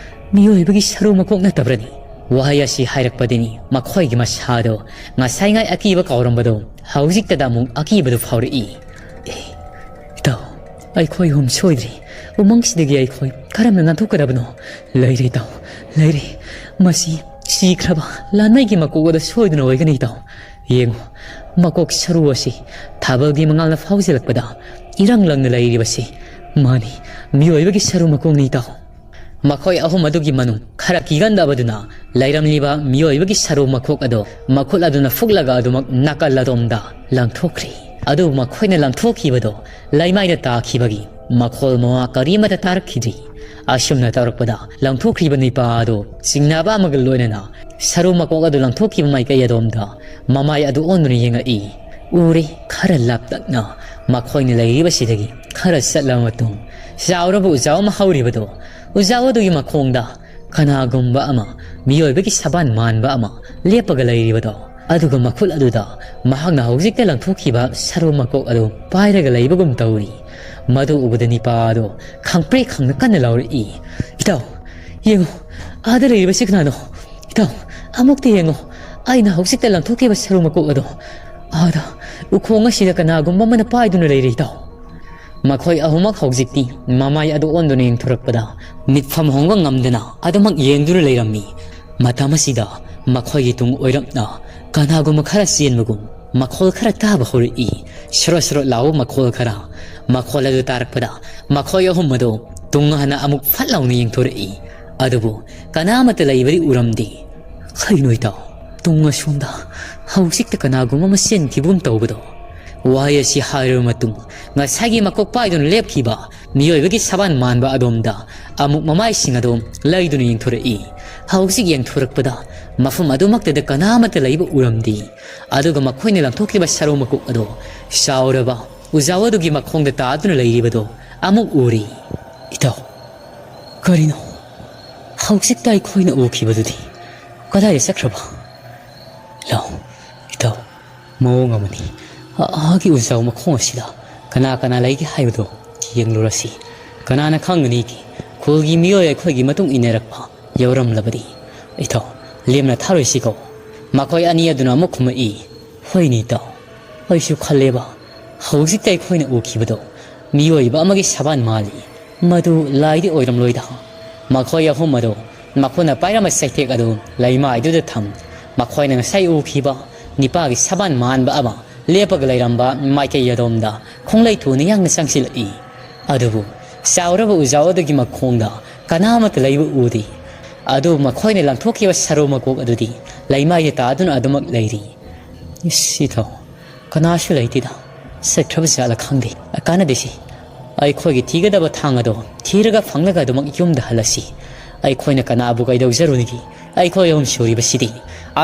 ꯃꯤꯑꯣꯏꯕꯒꯤ ꯁꯔꯨ ꯃꯀꯣꯛ ꯅꯠꯇꯕ꯭ꯔꯅꯤ? ꯋꯥꯍꯩ ꯑꯁꯤ ꯍꯥꯏꯔꯛꯄꯗꯅꯤ ꯃꯈꯣꯏꯒꯤ ꯃꯁꯥꯗꯣ ꯉꯁꯥꯏꯉꯥꯏ ꯑꯀꯤꯕ ꯀꯥꯎꯔꯝꯕꯗꯣ ꯍꯧꯖꯤꯛꯇꯗ ꯑꯃꯨꯛ ꯑꯀꯤꯕꯗꯨ ꯐꯥꯎꯔꯛꯏ꯫ ꯑꯦ, ꯏꯇꯥꯎ, ꯑꯩꯈꯣꯏ ꯑꯍꯨꯝ ꯁꯣꯏꯗ꯭ꯔꯦ꯫ ꯎꯃꯪꯁꯤꯗꯒꯤ ꯑꯩꯈꯣꯏ ꯀꯔꯝꯅ ꯅꯥꯟꯊꯣꯛꯀꯗꯕꯅꯣ? ꯂꯩꯔꯦ ꯏꯇꯥꯎ, ꯂꯩꯔꯦ꯫ ꯃꯁꯤ ꯁꯤꯈ꯭ꯔꯕ ꯂꯥꯟꯃꯩꯒꯤ ꯃꯀꯣꯛ ꯑꯗꯨ ꯁꯣꯏꯗꯅ ꯑꯣꯏꯒꯅꯤ ꯏꯇꯥꯎ꯫ ꯌꯦꯡꯉꯨ, ꯃꯀꯣꯛ ꯁꯔꯨ ꯑꯁꯤ ꯊꯥꯕꯜꯒꯤ ꯃꯉꯥꯜꯅ ꯐꯥꯎꯖꯤꯜꯂꯛꯄꯗ ꯏꯔꯪ ꯂꯪꯅ ꯂꯩꯔꯤꯕꯁꯤ꯫ ꯃꯥꯅꯤ, ꯃꯤꯑꯣꯏꯕꯒꯤ ꯁꯔꯨ ꯃꯀꯣꯛꯅꯤ ꯏꯇꯥꯎ꯫ ꯃꯈꯣꯏ ꯑꯍꯨꯝ ꯑꯗꯨꯒꯤ ꯃꯅꯨꯡ ꯈꯔ ꯀꯤꯒꯟꯗꯕꯗꯨꯅ ꯂꯩꯔꯝꯂꯤꯕ ꯃꯤꯑꯣꯏꯕꯒꯤ ꯁꯔꯨ ꯃꯀꯣꯛ ꯑꯗꯨ ꯃꯈꯨꯠ ꯑꯗꯨꯅ ꯐꯨꯛꯂꯒ ꯑꯗꯨꯃꯛ ꯅꯥꯀꯜ ꯑꯗꯣꯝꯗ ꯂꯪꯊꯣꯛꯈ꯭ꯔꯦ꯫ ꯑꯗꯨꯕꯨ ꯃꯈꯣꯏꯅ ꯂꯪꯊꯣꯛꯈꯤꯕꯗꯣ ꯂꯩꯃꯥꯏꯗ ꯇꯥꯈꯤꯕꯒꯤ ꯃꯈꯣꯜ ꯃꯋꯥ ꯀꯔꯤꯃꯠꯇ ꯇꯥꯔꯛꯈꯤꯗ꯭ꯔꯤ꯫ ꯑꯁꯨꯝꯅ ꯇꯧꯔꯛꯄꯗ ꯂꯪꯊꯣꯛꯈꯤꯕ ꯅꯤꯄꯥ ꯑꯗꯨ ꯆꯤꯡꯅꯕ ꯑꯃꯒ ꯂꯣꯏꯅꯅ ꯁꯔꯨ ꯃꯀꯣꯛ ꯑꯗꯨ ꯂꯪꯊꯣꯛꯈꯤꯕ ꯃꯥꯏꯀꯩ ꯑꯗꯣꯝꯗ ꯃꯃꯥꯏ ꯑꯗꯨ ꯑꯣꯟꯗꯨꯅ ꯌꯦꯡꯉꯛꯏ꯫ ꯎꯔꯦ, ꯈꯔ ꯂꯥꯞꯇꯛꯅ ꯃꯈꯣꯏꯅ ꯂꯩꯔꯤꯕꯁꯤꯗꯒꯤ ꯈꯔ ꯆꯠꯂꯕ ꯃꯇꯨꯡ ꯆꯥꯎꯔꯕ ꯎꯖꯥꯎ ꯑꯃ ꯍꯧꯔꯤꯕꯗꯣ꯫ ꯎꯖꯥꯎ ꯑꯗꯨꯒꯤ ꯃꯈꯣꯡꯗ ꯀꯅꯥꯒꯨꯝꯕ ꯑꯃ, ꯃꯤꯑꯣꯏꯕꯒꯤ ꯁꯕꯥꯟ ꯃꯥꯟꯕ ꯑꯃ ꯂꯦꯞꯄꯒ ꯂꯩꯔꯤꯕꯗꯣ꯫ ꯑꯗꯨꯒ ꯃꯈꯨꯠ ꯑꯗꯨꯗ ꯃꯍꯥꯛꯅ ꯍꯧꯖꯤꯛꯇ ꯂꯪꯊꯣꯛꯈꯤꯕ ꯁꯔꯨ ꯃꯀꯣꯛ ꯑꯗꯨ ꯄꯥꯏꯔꯒ ꯂꯩꯕꯒꯨꯝ ꯇꯧꯔꯤ꯫ ꯃꯗꯨ ꯎꯕꯗ ꯅꯤꯄꯥ ꯑꯗꯨ ꯈꯪꯄ꯭ꯔꯦꯛ ꯈꯪꯅ ꯀꯟꯅ ꯂꯥꯎꯔꯛꯏ, "ꯏꯇꯥꯎ, ꯌꯦꯡꯉꯨ, ꯑꯥꯗ ꯂꯩꯔꯤꯕꯁꯤ ꯀꯅꯥꯅꯣ? ꯏꯇꯥꯎ, ꯑꯃꯨꯛꯇ ꯌꯦꯡꯉꯨ꯫ ꯑꯩꯅ ꯍꯧꯖꯤꯛꯇ ꯂꯪꯊꯣꯛꯈꯤꯕ ꯁꯔꯨ ꯃꯀꯣꯛ ꯑꯗꯣ ꯑꯥꯗ ꯎꯈꯣꯡ ꯑꯁꯤꯗ ꯀꯅꯥꯒꯨꯝꯕ ꯑꯃꯅ ꯄꯥꯏꯗꯨꯅ ꯂꯩꯔꯦ, ꯏꯇꯥꯎ"꯫ ꯃꯈꯣꯏ ꯑꯍꯨꯝꯃꯛ ꯍꯧꯖꯤꯛꯇꯤ ꯃꯃꯥꯏ ꯑꯗꯨ ꯑꯣꯟꯗꯨꯅ ꯌꯦꯡꯊꯣꯔꯛꯄꯗ ꯃꯤꯠꯐꯝ ꯍꯣꯡꯕ ꯉꯝꯗꯅ ꯑꯗꯨꯃꯛ ꯌꯦꯡꯗꯨꯅ ꯂꯩꯔꯝꯃꯤ꯫ ꯃꯇꯝ ꯑꯁꯤꯗ ꯃꯈꯣꯏꯒꯤ ꯇꯨꯡ ꯑꯣꯏꯔꯞꯅ ꯀꯅꯥꯒꯨꯝꯕ ꯈꯔ ꯆꯦꯟꯕꯒꯨꯝ ꯃꯈꯣꯜ ꯈꯔ ꯇꯥꯕ ꯍꯧꯔꯛꯏ꯫ ꯁꯣꯔꯣꯠ ꯁꯣꯔꯣꯠ ꯂꯥꯎꯕ ꯃꯈꯣꯜ ꯈꯔ꯫ ꯃꯈꯣꯜ ꯑꯗꯨ ꯇꯥꯔꯛꯄꯗ ꯃꯈꯣꯏ ꯑꯍꯨꯝ ꯑꯗꯨ ꯇꯨꯡ ꯍꯟꯅ ꯑꯃꯨꯛ ꯐꯠ ꯂꯥꯎꯅ ꯌꯦꯡꯊꯣꯔꯛꯏ꯫ ꯑꯗꯨꯕꯨ ꯀꯅꯥꯃꯠꯇ ꯂꯩꯕꯗꯤ ꯎꯔꯝꯗꯦ꯫ "ꯀꯩꯅꯣ ꯏꯇꯥꯎ, ꯇꯨꯡ ꯑꯁꯣꯝꯗ ꯍꯧꯖꯤꯛꯇ ꯀꯅꯥꯒꯨꯝꯕ ꯑꯃ ꯆꯦꯟꯈꯤꯕꯒꯨꯝ ꯇꯧꯕꯗꯣ"? ꯋꯥꯍꯩ ꯑꯁꯤ ꯍꯥꯏꯔꯕ ꯃꯇꯨꯡ ꯉꯁꯥꯏꯒꯤ ꯃꯀꯣꯛ ꯄꯥꯏꯗꯨꯅ ꯂꯦꯞꯈꯤꯕ ꯃꯤꯑꯣꯏꯕꯒꯤ ꯁꯕꯥꯟ ꯃꯥꯟꯕ ꯑꯗꯣꯝꯗ ꯑꯃꯨꯛ ꯃꯃꯥꯏꯁꯤꯡ ꯑꯗꯨ ꯂꯩꯗꯨꯅ ꯌꯦꯡꯊꯣꯔꯛꯏ꯫ ꯍꯧꯖꯤꯛ ꯌꯦꯡꯊꯣꯔꯛꯄꯗ ꯃꯐꯝ ꯑꯗꯨꯃꯛꯇꯗ ꯀꯅꯥꯃꯠꯇ ꯂꯩꯕ ꯎꯔꯝꯗꯦ꯫ ꯑꯗꯨꯒ ꯃꯈꯣꯏꯅ ꯂꯪꯊꯣꯛꯈꯤꯕ ꯁꯔꯨ ꯃꯀꯣꯛ ꯑꯗꯨ ꯆꯥꯎꯔꯕ ꯎꯖꯥꯎ ꯑꯗꯨꯒꯤ ꯃꯈꯣꯡꯗ ꯇꯥꯗꯨꯅ ꯂꯩꯔꯤꯕꯗꯨ ꯑꯃꯨꯛ ꯎꯔꯤ꯫ "ꯏꯇꯥꯎ, ꯀꯔꯤꯅꯣ? ꯍꯧꯖꯤꯛꯇ ꯑꯩꯈꯣꯏꯅ ꯎꯈꯤꯕꯗꯨꯗꯤ ꯀꯗꯥꯏꯗ ꯆꯠꯈ꯭ꯔꯕ? ꯂꯥꯎ, ꯏꯇꯥꯎ, ꯃꯑꯣꯡ ꯑꯃꯅꯤ꯫ ꯑ-, ꯑꯥꯒꯤ ꯎꯖꯥꯎ ꯃꯈꯣꯡ ꯑꯁꯤꯗ ꯀꯅꯥ ꯀꯅꯥ ꯂꯩꯒꯦ ꯍꯥꯏꯕꯗꯨ ꯌꯦꯡꯂꯨꯔꯁꯤ꯫ ꯀꯅꯥꯅ ꯈꯪꯒꯅꯤꯒꯦ? ꯈꯨꯜꯒꯤ ꯃꯤꯑꯣꯏ ꯑꯩꯈꯣꯏꯒꯤ ꯃꯇꯨꯡ ꯏꯟꯅꯔꯛꯄ ꯌꯥꯎꯔꯝꯂꯕꯗꯤ, ꯏꯊꯧ ꯂꯦꯝꯅ ꯊꯥꯔꯣꯏꯁꯤꯀꯣ?" ꯃꯈꯣꯏ ꯑꯅꯤ ꯑꯗꯨꯅ ꯑꯃꯨꯛ ꯈꯨꯝꯃꯛꯏ, "ꯍꯣꯏꯅꯦ ꯏꯇꯥꯎ, ꯑꯩꯁꯨ ꯈꯜꯂꯦꯕ, ꯍꯧꯖꯤꯛꯇ ꯑꯩꯈꯣꯏꯅ ꯎꯈꯤꯕꯗꯣ ꯃꯤꯑꯣꯏꯕ ꯑꯃꯒꯤ ꯁꯕꯥꯟ ꯃꯥꯜꯂꯤ, ꯃꯗꯨ ꯂꯥꯏꯗꯤ ꯑꯣꯏꯔꯝꯂꯣꯏꯗ꯫" ꯃꯈꯣꯏ ꯑꯍꯨꯝ ꯑꯗꯨ ꯃꯈꯣꯏꯅ ꯄꯥꯏꯔꯝꯕ ꯆꯩꯇꯦꯛ ꯑꯗꯨ ꯂꯩꯃꯥꯏꯗꯨꯗ ꯊꯝ꯫ ꯃꯈꯣꯏꯅ ꯉꯁꯥꯏ ꯎꯈꯤꯕ ꯅꯤꯄꯥꯒꯤ ꯁꯕꯥꯟ ꯃꯥꯟꯕ ꯑꯃ ꯂꯦꯞꯄꯒ ꯂꯩꯔꯝꯕ ꯃꯥꯏꯀꯩ ꯑꯗꯣꯝꯗ ꯈꯣꯡꯂꯩ ꯊꯨꯅ ꯌꯥꯡꯅ ꯆꯪꯁꯤꯜꯂꯛꯏ꯫ ꯑꯗꯨꯕꯨ ꯆꯥꯎꯔꯕ ꯎꯖꯥꯎ ꯑꯗꯨꯒꯤ ꯃꯈꯣꯡꯗ ꯀꯅꯥ ꯑꯃꯠꯇ ꯂꯩꯕ ꯎꯗꯦ꯫ ꯑꯗꯨꯕꯨ ꯃꯈꯣꯏꯅ ꯂꯪꯊꯣꯛꯈꯤꯕ ꯁꯔꯨ ꯃꯀꯣꯛ ꯑꯗꯨꯗꯤ ꯂꯩꯃꯥꯏꯗ ꯇꯥꯗꯨꯅ ꯑꯗꯨꯃꯛ ꯂꯩꯔꯤ꯫ "ꯏꯁ, ꯏꯊꯧ, ꯀꯅꯥꯁꯨ ꯂꯩꯇꯦꯗ, ꯆꯠꯈ꯭ꯔꯕ ꯖꯥꯠꯂ ꯈꯪꯗꯦ꯫ ꯀꯥꯟꯅꯗꯦꯁꯤ, ꯑꯩꯈꯣꯏꯒꯤ ꯊꯤꯒꯗꯕ ꯊꯥꯡ ꯑꯗꯣ ꯊꯤꯔꯒ ꯐꯪꯂꯒ ꯑꯗꯨꯃꯛ ꯌꯨꯝꯗ ꯍꯜꯂꯁꯤ꯫ ꯑꯩꯈꯣꯏꯅ ꯀꯅꯥꯕꯨ ꯀꯩꯗꯧꯖꯔꯨꯅꯤꯒꯤ? ꯑꯩꯈꯣꯏ ꯑꯍꯨꯝ ꯁꯨꯔꯤꯕꯁꯤꯗꯤ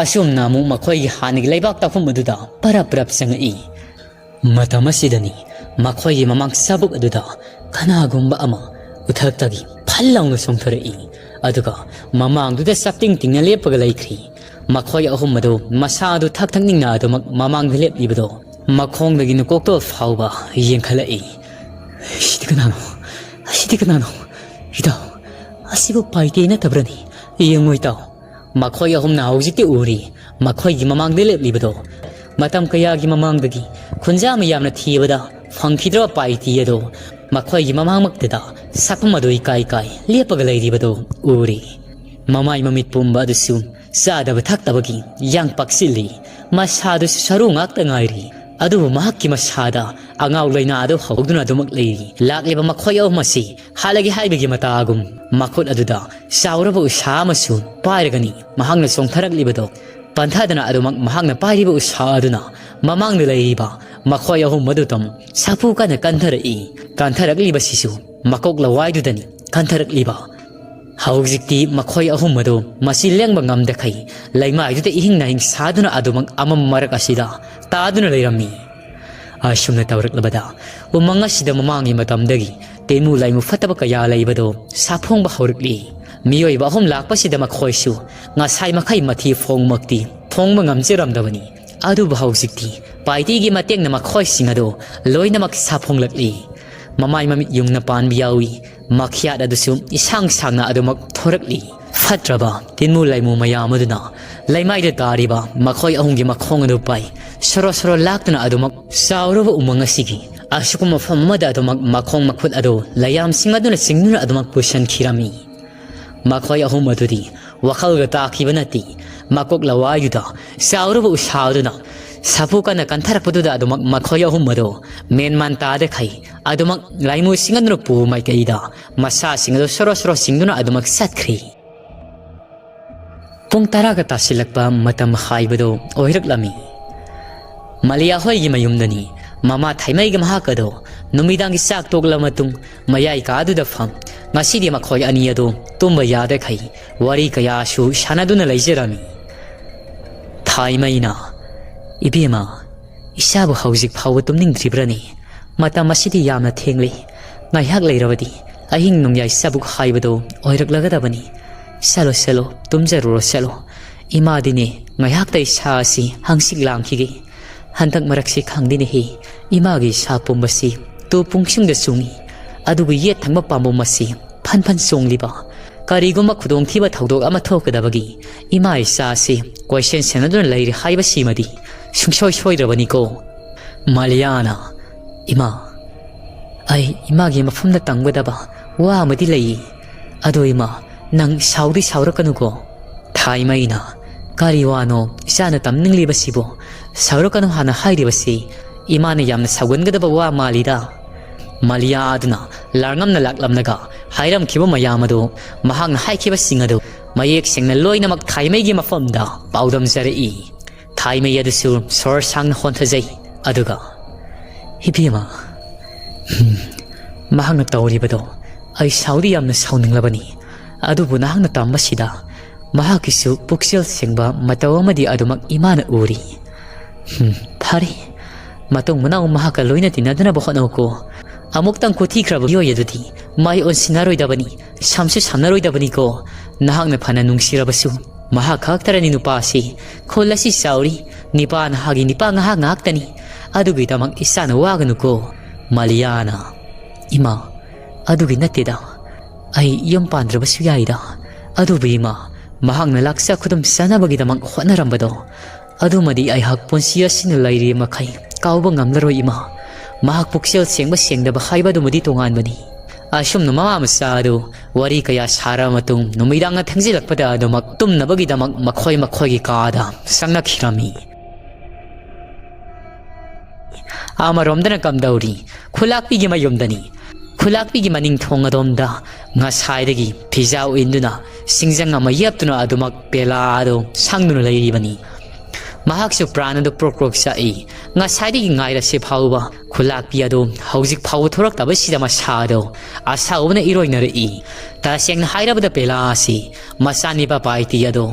ꯑꯁꯨꯝꯅ ꯑꯃꯨꯛ ꯃꯈꯣꯏꯒꯤ ꯍꯥꯟꯅꯒꯤ ꯂꯩꯕꯥꯛ ꯇꯥꯐꯝ ꯑꯗꯨꯗ ꯄꯔꯞ ꯄꯔꯞ ꯆꯪꯉꯛꯏ꯫" ꯃꯇꯝ ꯑꯁꯤꯗꯅꯤ ꯃꯈꯣꯏꯒꯤ ꯃꯃꯥꯡ ꯆꯥꯕꯨꯛ ꯑꯗꯨꯗ ꯀꯅꯥꯒꯨꯝꯕ ꯑꯃ ꯎꯊꯛꯇꯒꯤ ꯐꯜ ꯂꯥꯎꯅ ꯆꯣꯡꯊꯔꯛꯏ꯫ ꯑꯗꯨꯒ ꯃꯃꯥꯡꯗꯨꯗ ꯆꯞꯇꯤꯡ ꯇꯤꯡꯅ ꯂꯦꯞꯄꯒ ꯂꯩꯈ꯭ꯔꯤ꯫ ꯃꯈꯣꯏ ꯑꯍꯨꯝ ꯑꯗꯨ ꯃꯁꯥ ꯑꯗꯨ ꯊꯛ ꯊꯛ ꯅꯤꯛꯅ ꯑꯗꯨꯃꯛ ꯃꯃꯥꯡꯗ ꯂꯦꯞꯂꯤꯕꯗꯣ ꯃꯈꯣꯡꯗꯒꯤ ꯅꯀꯣꯛꯇꯣ ꯐꯥꯎꯕ ꯌꯦꯡꯈꯠꯂꯛꯏ꯫ "ꯑꯁꯤꯗꯤ ꯀꯅꯥꯅꯣ? ꯑꯁꯤꯗꯤ ꯀꯅꯥꯅꯣ? ꯏꯇꯥꯎ, ꯑꯁꯤꯕꯨ ꯄꯥꯏꯇꯦ ꯅꯠꯇꯕ꯭ꯔꯅꯦ? ꯌꯦꯡꯉꯣ ꯏꯇꯥꯎ꯫" ꯃꯈꯣꯏ ꯑꯍꯨꯝꯅ ꯍꯧꯖꯤꯛꯇꯤ ꯎꯔꯤ꯫ ꯃꯈꯣꯏꯒꯤ ꯃꯃꯥꯡꯗ ꯂꯦꯞꯂꯤꯕꯗꯣ ꯃꯇꯝ ꯀꯌꯥꯒꯤ ꯃꯃꯥꯡꯗꯒꯤ ꯈꯨꯟꯖꯥ ꯃꯌꯥꯝꯅ ꯊꯤꯕꯗ ꯐꯪꯈꯤꯗ꯭ꯔꯕ ꯄꯥꯏꯇꯤ ꯑꯗꯣ ꯃꯈꯣꯏꯒꯤ ꯃꯃꯥꯡꯃꯛꯇꯗ ꯁꯛꯐꯝ ꯑꯗꯨ ꯏꯀꯥꯏ ꯀꯥꯏ ꯂꯦꯞꯄꯒ ꯂꯩꯔꯤꯕꯗꯣ ꯎꯔꯤ꯫ ꯃꯃꯥꯏ ꯃꯃꯤꯠ ꯄꯨꯝꯕ ꯑꯗꯨꯁꯨ ꯆꯥꯗꯕ ꯊꯛꯇꯕꯒꯤ ꯌꯥꯡ ꯄꯥꯛꯁꯤꯜꯂꯤ꯫ ꯃꯁꯥꯗꯨꯁꯨ ꯁꯔꯨ ꯉꯥꯛꯇ ꯉꯥꯏꯔꯤ꯫ ꯑꯗꯨꯕꯨ ꯃꯍꯥꯛꯀꯤ ꯃꯁꯥꯗ ꯑꯉꯥꯎ ꯂꯩꯅꯥ ꯑꯗꯨ ꯍꯧꯗꯨꯅ ꯑꯗꯨꯃꯛ ꯂꯩꯔꯤ꯫ ꯂꯥꯛꯂꯤꯕ ꯃꯈꯣꯏ ꯑꯍꯨꯝ ꯑꯁꯤ ꯍꯥꯟꯅꯒꯤ ꯍꯥꯏꯕꯒꯤ ꯃꯇꯥꯒꯨꯝ ꯃꯈꯨꯠ ꯑꯗꯨꯗ ꯆꯥꯎꯔꯕ ꯎꯁꯥ ꯑꯃꯁꯨ ꯄꯥꯏꯔꯒꯅꯤ ꯃꯍꯥꯛꯅ ꯆꯣꯡꯊꯔꯛꯂꯤꯕꯗꯣ꯫ ꯄꯟꯊꯗꯅ ꯑꯗꯨꯃꯛ ꯃꯍꯥꯛꯅ ꯄꯥꯏꯔꯤꯕ ꯎꯁꯥ ꯑꯗꯨꯅ ꯃꯃꯥꯡꯗ ꯂꯩꯔꯤꯕ ꯃꯈꯣꯏ ꯑꯍꯨꯝ ꯑꯗꯨ ꯇꯝ ꯁꯥꯐꯨ ꯀꯟꯅ ꯀꯟꯊꯔꯛꯏ꯫ ꯀꯟꯊꯔꯛꯂꯤꯕꯁꯤꯁꯨ ꯃꯀꯣꯛ ꯂꯋꯥꯏꯗꯨꯗꯅꯤ ꯀꯟꯊꯔꯛꯂꯤꯕ꯫ ꯍꯧꯖꯤꯛꯇꯤ ꯃꯈꯣꯏ ꯑꯍꯨꯝ ꯑꯗꯨ ꯃꯁꯤ ꯂꯦꯡꯕ ꯉꯝꯗꯈꯩ ꯂꯩꯃꯥꯏꯗꯨꯗ ꯏꯍꯤꯡ ꯅꯥꯍꯤꯡ ꯁꯥꯗꯨꯅ ꯑꯗꯨꯃꯛ ꯑꯃꯝ ꯃꯔꯛ ꯑꯁꯤꯗ ꯇꯥꯗꯨꯅ ꯂꯩꯔꯝꯃꯤ꯫ ꯑꯁꯨꯝꯅ ꯇꯧꯔꯛꯂꯕꯗ ꯎꯃꯪ ꯑꯁꯤꯗ ꯃꯃꯥꯡꯒꯤ ꯃꯇꯝꯗꯒꯤ ꯇꯤꯟꯃꯨ ꯂꯥꯏꯃꯨ ꯐꯠꯇꯕ ꯀꯌꯥ ꯂꯩꯕꯗꯨ ꯁꯥꯐꯣꯡꯕ ꯍꯧꯔꯛꯂꯤ꯫ ꯃꯤꯑꯣꯏꯕ ꯑꯍꯨꯝ ꯂꯥꯛꯄꯁꯤꯗ ꯃꯈꯣꯏꯁꯨ ꯉꯁꯥꯏ ꯃꯈꯩ ꯃꯊꯤ ꯐꯣꯡꯃꯛꯇꯤ ꯐꯣꯡꯕ ꯉꯝꯖꯔꯝꯗꯕꯅꯤ꯫ ꯑꯗꯨꯕꯨ ꯍꯧꯖꯤꯛꯇꯤ ꯄꯥꯏꯇꯤꯒꯤ ꯃꯇꯦꯡꯅ ꯃꯈꯣꯏꯁꯤꯡ ꯑꯗꯨ ꯂꯣꯏꯅꯃꯛ ꯁꯥꯐꯣꯡꯂꯛꯂꯤ꯫ ꯃꯃꯥꯏ ꯃꯃꯤꯠ ꯌꯨꯡꯅ ꯄꯥꯟꯕ ꯌꯥꯎꯏ꯫ ꯃꯈ꯭ꯌꯥꯠ ꯑꯗꯨꯁꯨ ꯏꯁꯥꯡ ꯁꯥꯡꯅ ꯑꯗꯨꯃꯛ ꯊꯣꯔꯛꯂꯤ꯫ ꯐꯠꯇ꯭ꯔꯕ ꯇꯤꯟꯃꯨ ꯂꯩꯃꯨ ꯃꯌꯥꯝ ꯑꯗꯨꯅ ꯂꯩꯃꯥꯏꯗ ꯇꯥꯔꯤꯕ ꯃꯈꯣꯏ ꯑꯍꯨꯝꯒꯤ ꯃꯈꯣꯡ ꯑꯗꯨ ꯄꯥꯏ ꯁꯣꯔꯣ ꯁꯣꯔꯣ ꯂꯥꯛꯇꯨꯅ ꯑꯗꯨꯃꯛ ꯆꯥꯎꯔꯕ ꯎꯃꯪ ꯑꯁꯤꯒꯤ ꯑꯁꯨꯛꯄ ꯃꯐꯝ ꯑꯃꯗ ꯑꯗꯨꯃꯛ ꯃꯈꯣꯡ ꯃꯈꯨꯠ ꯑꯗꯨ ꯂꯩꯌꯥꯝꯁꯤꯡ ꯑꯗꯨꯅ ꯆꯤꯡꯗꯨꯅ ꯑꯗꯨꯃꯛ ꯄꯨꯁꯤꯟꯈꯤꯔꯝꯃꯤ꯫ ꯃꯈꯣꯏ ꯑꯍꯨꯝ ꯑꯗꯨꯗꯤ ꯋꯥꯈꯜꯒ ꯇꯥꯈꯤꯕ ꯅꯠꯇꯦ꯫ ꯃꯀꯣꯛ ꯂꯋꯥꯏꯗꯨꯗ ꯆꯥꯎꯔꯕ ꯎꯁꯥ ꯑꯗꯨꯅ ꯁꯥꯐꯨ ꯀꯟꯅ ꯀꯟꯊꯔꯛꯄꯗꯨꯗ ꯑꯗꯨꯃꯛ ꯃꯈꯣꯏ ꯑꯍꯨꯝ ꯑꯗꯨ ꯃꯦꯟꯃꯥꯟ ꯇꯥꯗꯈꯩ ꯑꯗꯨꯃꯛ ꯂꯥꯏꯃꯨꯁꯤꯡ ꯑꯗꯨꯅ ꯄꯨ ꯃꯥꯏꯀꯩꯗ ꯃꯁꯥꯁꯤꯡ ꯑꯗꯨ ꯁꯣꯔꯣ ꯁꯣꯔꯣ ꯆꯤꯡꯗꯨꯅ ꯑꯗꯨꯃꯛ ꯆꯠꯈ꯭ꯔꯤ꯫ ꯄꯨꯡ ꯇꯔꯥꯒ ꯇꯥꯁꯤꯜꯂꯛꯄ ꯃꯇꯝ ꯍꯥꯏꯕꯗꯨ ꯑꯣꯏꯔꯛꯂꯝꯃꯤ꯫ ꯃꯂꯤꯌꯥ ꯍꯣꯏꯒꯤ ꯃꯌꯨꯝꯗꯅꯤ꯫ ꯃꯃꯥ ꯊꯥꯏꯃꯩꯒ ꯃꯍꯥꯛ ꯑꯗꯨ ꯅꯨꯃꯤꯗꯥꯡꯒꯤ ꯆꯥꯛ ꯇꯣꯛꯂꯕ ꯃꯇꯨꯡ ꯃꯌꯥꯏ ꯀꯥꯗꯨꯗ ꯐꯝ꯫ ꯉꯁꯤꯗꯤ ꯃꯈꯣꯏ ꯑꯅꯤ ꯑꯗꯨ ꯇꯨꯝꯕ ꯌꯥꯗꯈꯩ ꯋꯥꯔꯤ ꯀꯌꯥꯁꯨ ꯁꯥꯟꯅꯗꯨꯅ ꯂꯩꯖꯔꯝꯃꯤ꯫ ꯊꯥꯏꯃꯩꯅ, "ꯏꯕꯦꯝꯃ, ꯏꯆꯥꯕꯨ ꯍꯧꯖꯤꯛ ꯐꯥꯎꯕ ꯇꯨꯝꯅꯤꯡꯗ꯭ꯔꯤꯕ꯭ꯔꯅꯦ? ꯃꯇꯝ ꯑꯁꯤꯗꯤ ꯌꯥꯝꯅ ꯊꯦꯡꯂꯤ꯫ ꯉꯥꯏꯍꯥꯛ ꯂꯩꯔꯕꯗꯤ ꯑꯍꯤꯡ ꯅꯣꯡꯌꯥꯏ ꯆꯥꯕꯨꯛ ꯍꯥꯏꯕꯗꯣ ꯑꯣꯏꯔꯛꯂꯒꯗꯕꯅꯤ꯫ ꯆꯠꯂꯣ, ꯆꯠꯂꯣ, ꯇꯨꯝꯖꯔꯨꯔꯣ, ꯆꯠꯂꯣ꯫ ꯏꯃꯥꯗꯤꯅꯦ ꯉꯥꯏꯍꯥꯛꯇ ꯏꯁꯥ ꯑꯁꯤ ꯍꯪꯆꯤꯠ ꯂꯥꯡꯈꯤꯒꯦ꯫ ꯍꯟꯗꯛ ꯃꯔꯛꯁꯤ ꯈꯪꯗꯦꯅꯦꯍꯦ, ꯏꯃꯥꯒꯤ ꯏꯁꯥ ꯄꯨꯝꯕꯁꯤ ꯇꯨ ꯄꯨꯡꯁꯤꯡꯗ ꯆꯨꯡꯉꯤ꯫ ꯑꯗꯨꯒ ꯌꯦꯠ ꯊꯪꯕ ꯄꯥꯝꯕꯣꯝ ꯑꯁꯤ ꯐꯟ ꯐꯟ ꯆꯣꯡꯂꯤꯕ꯫ ꯀꯔꯤꯒꯨꯝꯕ ꯈꯨꯗꯣꯡꯊꯤꯕ ꯊꯧꯗꯣꯛ ꯑꯃ ꯊꯣꯛꯀꯗꯕꯒꯤ ꯏꯃꯥ ꯏꯆꯥ ꯑꯁꯤ ꯀꯣꯏꯁꯦꯟ ꯁꯦꯟꯅꯗꯨꯅ ꯂꯩꯔꯤ ꯍꯥꯏꯕꯁꯤꯃꯗꯤ ꯁꯨꯡꯁꯣꯏ ꯁꯣꯏꯗ꯭ꯔꯕꯅꯤꯀꯣ?" ꯃꯥꯂꯤꯌꯥꯅ, "ꯏꯃꯥ, ꯑꯩ ꯏꯃꯥꯒꯤ ꯃꯐꯝꯗ ꯇꯝꯒꯗꯕ ꯋꯥ ꯑꯃꯗꯤ ꯂꯩꯌꯦ꯫ ꯑꯗꯣ ꯏꯃꯥ, ꯅꯪ ꯁꯥꯎꯗꯤ ꯁꯥꯎꯔꯛꯀꯅꯨꯀꯣ?" ꯊꯥꯏꯃꯩꯅ, "ꯀꯔꯤ ꯋꯥꯅꯣ ꯏꯆꯥꯅ ꯇꯝꯅꯤꯡꯂꯤꯕꯁꯤꯕꯣ? ꯁꯥꯎꯔꯛꯀꯅꯨ ꯍꯥꯟꯅ ꯍꯥꯏꯔꯤꯕꯁꯤ ꯏꯃꯥꯅ ꯌꯥꯝꯅ ꯁꯥꯎꯒꯟꯒꯗꯕ ꯋꯥ ꯃꯥꯜꯂꯤꯗ꯫" ꯃꯥꯂꯤꯌꯥ ꯑꯗꯨꯅ ꯂꯥꯔꯉꯝꯅ ꯂꯥꯛꯂꯝꯂꯒ ꯍꯥꯏꯔꯝꯈꯤꯕ ꯃꯌꯥꯝ ꯑꯗꯨ, ꯃꯍꯥꯛꯅ ꯍꯥꯏꯈꯤꯕꯁꯤꯡ ꯑꯗꯨ ꯃꯌꯦꯛ ꯁꯦꯡꯅ ꯂꯣꯏꯅꯃꯛ ꯊꯥꯏꯃꯩꯒꯤ ꯃꯐꯝꯗ ꯄꯥꯎꯗꯝꯖꯔꯛꯏ꯫ ꯊꯥꯏꯃꯩ ꯑꯗꯨꯁꯨ ꯁꯣꯔ ꯁꯥꯡꯅ ꯍꯣꯟꯊꯖꯩ꯫ ꯑꯗꯨꯒ, "ꯏꯕꯦꯝꯃ, ꯍꯝ, ꯃꯍꯥꯛꯅ ꯇꯧꯔꯤꯕꯗꯣ ꯑꯩ ꯁꯥꯎꯗꯤ ꯌꯥꯝꯅ ꯁꯥꯎꯅꯤꯡꯂꯕꯅꯤ꯫ ꯑꯗꯨꯕꯨ ꯅꯍꯥꯛꯅ ꯇꯝꯕꯁꯤꯗ ꯃꯍꯥꯛꯀꯤꯁꯨ ꯄꯨꯛꯆꯦꯜ ꯁꯦꯡꯕ ꯃꯇꯧ ꯑꯃꯗꯤ ꯑꯗꯨꯃꯛ ꯏꯃꯥꯅ ꯎꯔꯤ꯫ ꯍꯝ, ꯐꯔꯦ꯫ ꯃꯇꯨꯡ ꯃꯅꯥꯎ ꯃꯍꯥꯛꯀ ꯂꯣꯏꯅ ꯇꯤꯟꯅꯗꯅꯕ ꯍꯣꯠꯅꯧꯀꯣ꯫ ꯑꯃꯨꯛꯇꯪ ꯈꯨꯊꯤꯈ꯭ꯔꯕ ꯃꯤꯑꯣꯏ ꯑꯗꯨꯗꯤ ꯃꯥꯏ ꯑꯣꯟꯁꯤꯟꯅꯔꯣꯏꯗꯕꯅꯤ, ꯁꯝꯁꯨ ꯁꯝꯅꯔꯣꯏꯗꯕꯅꯤꯀꯣ꯫ ꯅꯍꯥꯛꯅ ꯐꯅ ꯅꯨꯡꯁꯤꯔꯕꯁꯨ, ꯃꯍꯥꯛ ꯈꯛꯇꯔꯅꯤ ꯅꯨꯄꯥꯁꯤ꯫ ꯈꯨꯜ ꯑꯁꯤ ꯆꯥꯎꯔꯤ, ꯅꯤꯄꯥ ꯅꯍꯥꯒꯤ ꯅꯤꯄꯥ ꯉꯥꯏꯍꯥꯛ ꯉꯥꯛꯇꯅꯤ꯫ ꯑꯗꯨꯒꯤꯗꯃꯛ ꯏꯆꯥꯅ ꯋꯥꯒꯅꯨꯀꯣ꯫" ꯃꯥꯂꯤꯌꯥꯅ, "ꯏꯃꯥ, ꯑꯗꯨꯒꯤ ꯅꯠꯇꯦꯗ꯫ ꯑꯩ ꯌꯨꯝ ꯄꯥꯟꯗ꯭ꯔꯕꯁꯨ ꯌꯥꯏꯗ꯫ ꯑꯗꯨꯕꯨ ꯏꯃꯥ, ꯃꯍꯥꯛꯅ ꯂꯥꯛꯆ ꯈꯨꯗꯨꯝ ꯆꯥꯅꯕꯒꯤꯗꯃꯛ ꯍꯣꯠꯅꯔꯝꯕꯗꯣ, ꯑꯗꯨꯃꯗꯤ ꯑꯩꯍꯥꯛ ꯄꯨꯟꯁꯤ ꯑꯁꯤꯅ ꯂꯩꯔꯤ ꯃꯈꯩ ꯀꯥꯎꯕ ꯉꯝꯂꯔꯣꯏ ꯏꯃꯥ꯫ ꯃꯍꯥꯛ ꯄꯨꯛꯆꯦꯜ ꯁꯦꯡꯕ ꯁꯦꯡꯗꯕ ꯍꯥꯏꯕ ꯑꯗꯨꯃꯗꯤ ꯇꯣꯉꯥꯟꯕꯅꯤ"꯫ ꯑꯁꯨꯝꯅ ꯃꯃꯥ ꯃꯆꯥ ꯑꯗꯨ ꯋꯥꯔꯤ ꯀꯌꯥ ꯁꯥꯔꯕ ꯃꯇꯨꯡ, ꯅꯨꯃꯤꯗꯥꯡꯅ ꯊꯦꯡꯖꯤꯜꯂꯛꯄꯗ ꯑꯗꯨꯃꯛ ꯇꯨꯝꯅꯕꯒꯤꯗꯃꯛ ꯃꯈꯣꯏ ꯃꯈꯣꯏꯒꯤ ꯀꯥꯗ ꯆꯪꯅꯈꯤꯔꯝꯃꯤ꯫ ꯑꯃꯔꯣꯝꯗꯅ ꯀꯝꯗꯧꯔꯤ? ꯈꯨꯂꯥꯛꯄꯤꯒꯤ ꯃꯌꯨꯝꯗꯅꯤ꯫ ꯈꯨꯂꯥꯛꯄꯤꯒꯤ ꯃꯅꯤꯡ ꯊꯣꯡ ꯑꯗꯣꯝꯗ ꯉꯁꯥꯏꯗꯒꯤ ꯐꯤꯖꯥꯎ ꯏꯟꯗꯨꯅ, ꯁꯤꯡꯖꯪ ꯑꯃ ꯌꯦꯞꯇꯨꯅ ꯑꯗꯨꯃꯛ ꯄꯦꯂꯥ ꯑꯗꯨ ꯁꯪꯗꯨꯅ ꯂꯩꯔꯤꯕꯅꯤ꯫ ꯃꯍꯥꯛꯁꯨ ꯄ꯭ꯔꯥꯟ ꯑꯗꯨ ꯄ꯭ꯔꯣꯛ ꯄ꯭ꯔꯣꯛ ꯆꯥꯛꯏ꯫ ꯉꯁꯥꯏꯗꯒꯤ ꯉꯥꯏꯔꯁꯤ ꯐꯥꯎꯕ ꯈꯨꯂꯥꯛꯄꯤ ꯑꯗꯨ ꯍꯧꯖꯤꯛ ꯐꯥꯎꯕ ꯊꯣꯔꯛꯇꯕꯁꯤꯗ ꯃꯁꯥ ꯑꯗꯨ ꯑꯁꯥꯎꯕꯅ ꯏꯔꯣꯏꯅꯔꯛꯏ꯫ ꯇꯁꯦꯡꯅ ꯍꯥꯏꯔꯕꯗ ꯄꯦꯂꯥ ꯑꯁꯤ ꯃꯆꯥꯅꯤꯄꯥ ꯄꯥꯏꯇꯤ ꯑꯗꯨ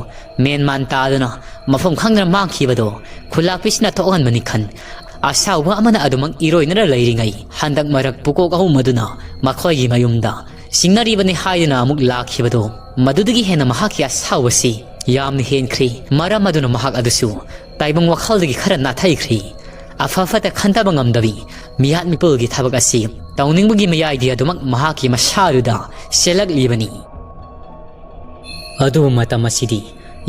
ꯃꯦꯟꯃꯥꯟ ꯇꯥꯗꯨꯅ ꯃꯐꯝ ꯈꯪꯗꯅ ꯃꯥꯡꯈꯤꯕꯗꯣ ꯈꯨꯂꯥꯛꯄꯤꯁꯤꯅ ꯊꯣꯛꯍꯟꯕꯅꯤ ꯈꯟ꯫ ꯑꯁꯥꯎꯕ ꯑꯃꯅ ꯑꯗꯨꯃꯛ ꯏꯔꯣꯏꯅꯔ ꯂꯩꯔꯤꯉꯩ, ꯍꯟꯗꯛ ꯃꯔꯛ ꯄꯨꯀꯣꯛ ꯑꯍꯨꯝ ꯑꯗꯨꯅ ꯃꯈꯣꯏꯒꯤ ꯃꯌꯨꯝꯗ ꯆꯤꯡꯅꯔꯤꯕꯅꯤ ꯍꯥꯏꯗꯨꯅ ꯑꯃꯨꯛ ꯂꯥꯛꯈꯤꯕꯗꯣ, ꯃꯗꯨꯗꯒꯤ ꯍꯦꯟꯅ ꯃꯍꯥꯛꯀꯤ ꯑꯁꯥꯎꯕꯁꯤ ꯌꯥꯝꯅ ꯍꯦꯟꯈ꯭ꯔꯦ꯫ ꯃꯔꯝ ꯑꯗꯨꯅ ꯃꯍꯥꯛ ꯑꯗꯨꯁꯨ ꯇꯥꯏꯕꯪ ꯋꯥꯈꯜꯗꯒꯤ ꯈꯔ ꯅꯥꯊꯩꯈ꯭ꯔꯦ꯫ ꯑꯐ ꯐꯠꯇ ꯈꯟꯊꯕ ꯉꯝꯗꯕꯤ ꯃꯤꯍꯥꯠ ꯃꯤꯄꯨꯜꯒꯤ ꯊꯕꯛ ꯑꯁꯤ ꯇꯧꯅꯤꯡꯕꯒꯤ ꯃꯌꯥꯏꯗꯤ ꯑꯗꯨꯃꯛ ꯃꯍꯥꯛꯀꯤ ꯃꯁꯥ ꯑꯗꯨꯗ ꯆꯦꯜꯂꯛꯂꯤꯕꯅꯤ꯫ ꯑꯗꯨꯕꯨ ꯃꯇꯝ ꯑꯁꯤꯗꯤ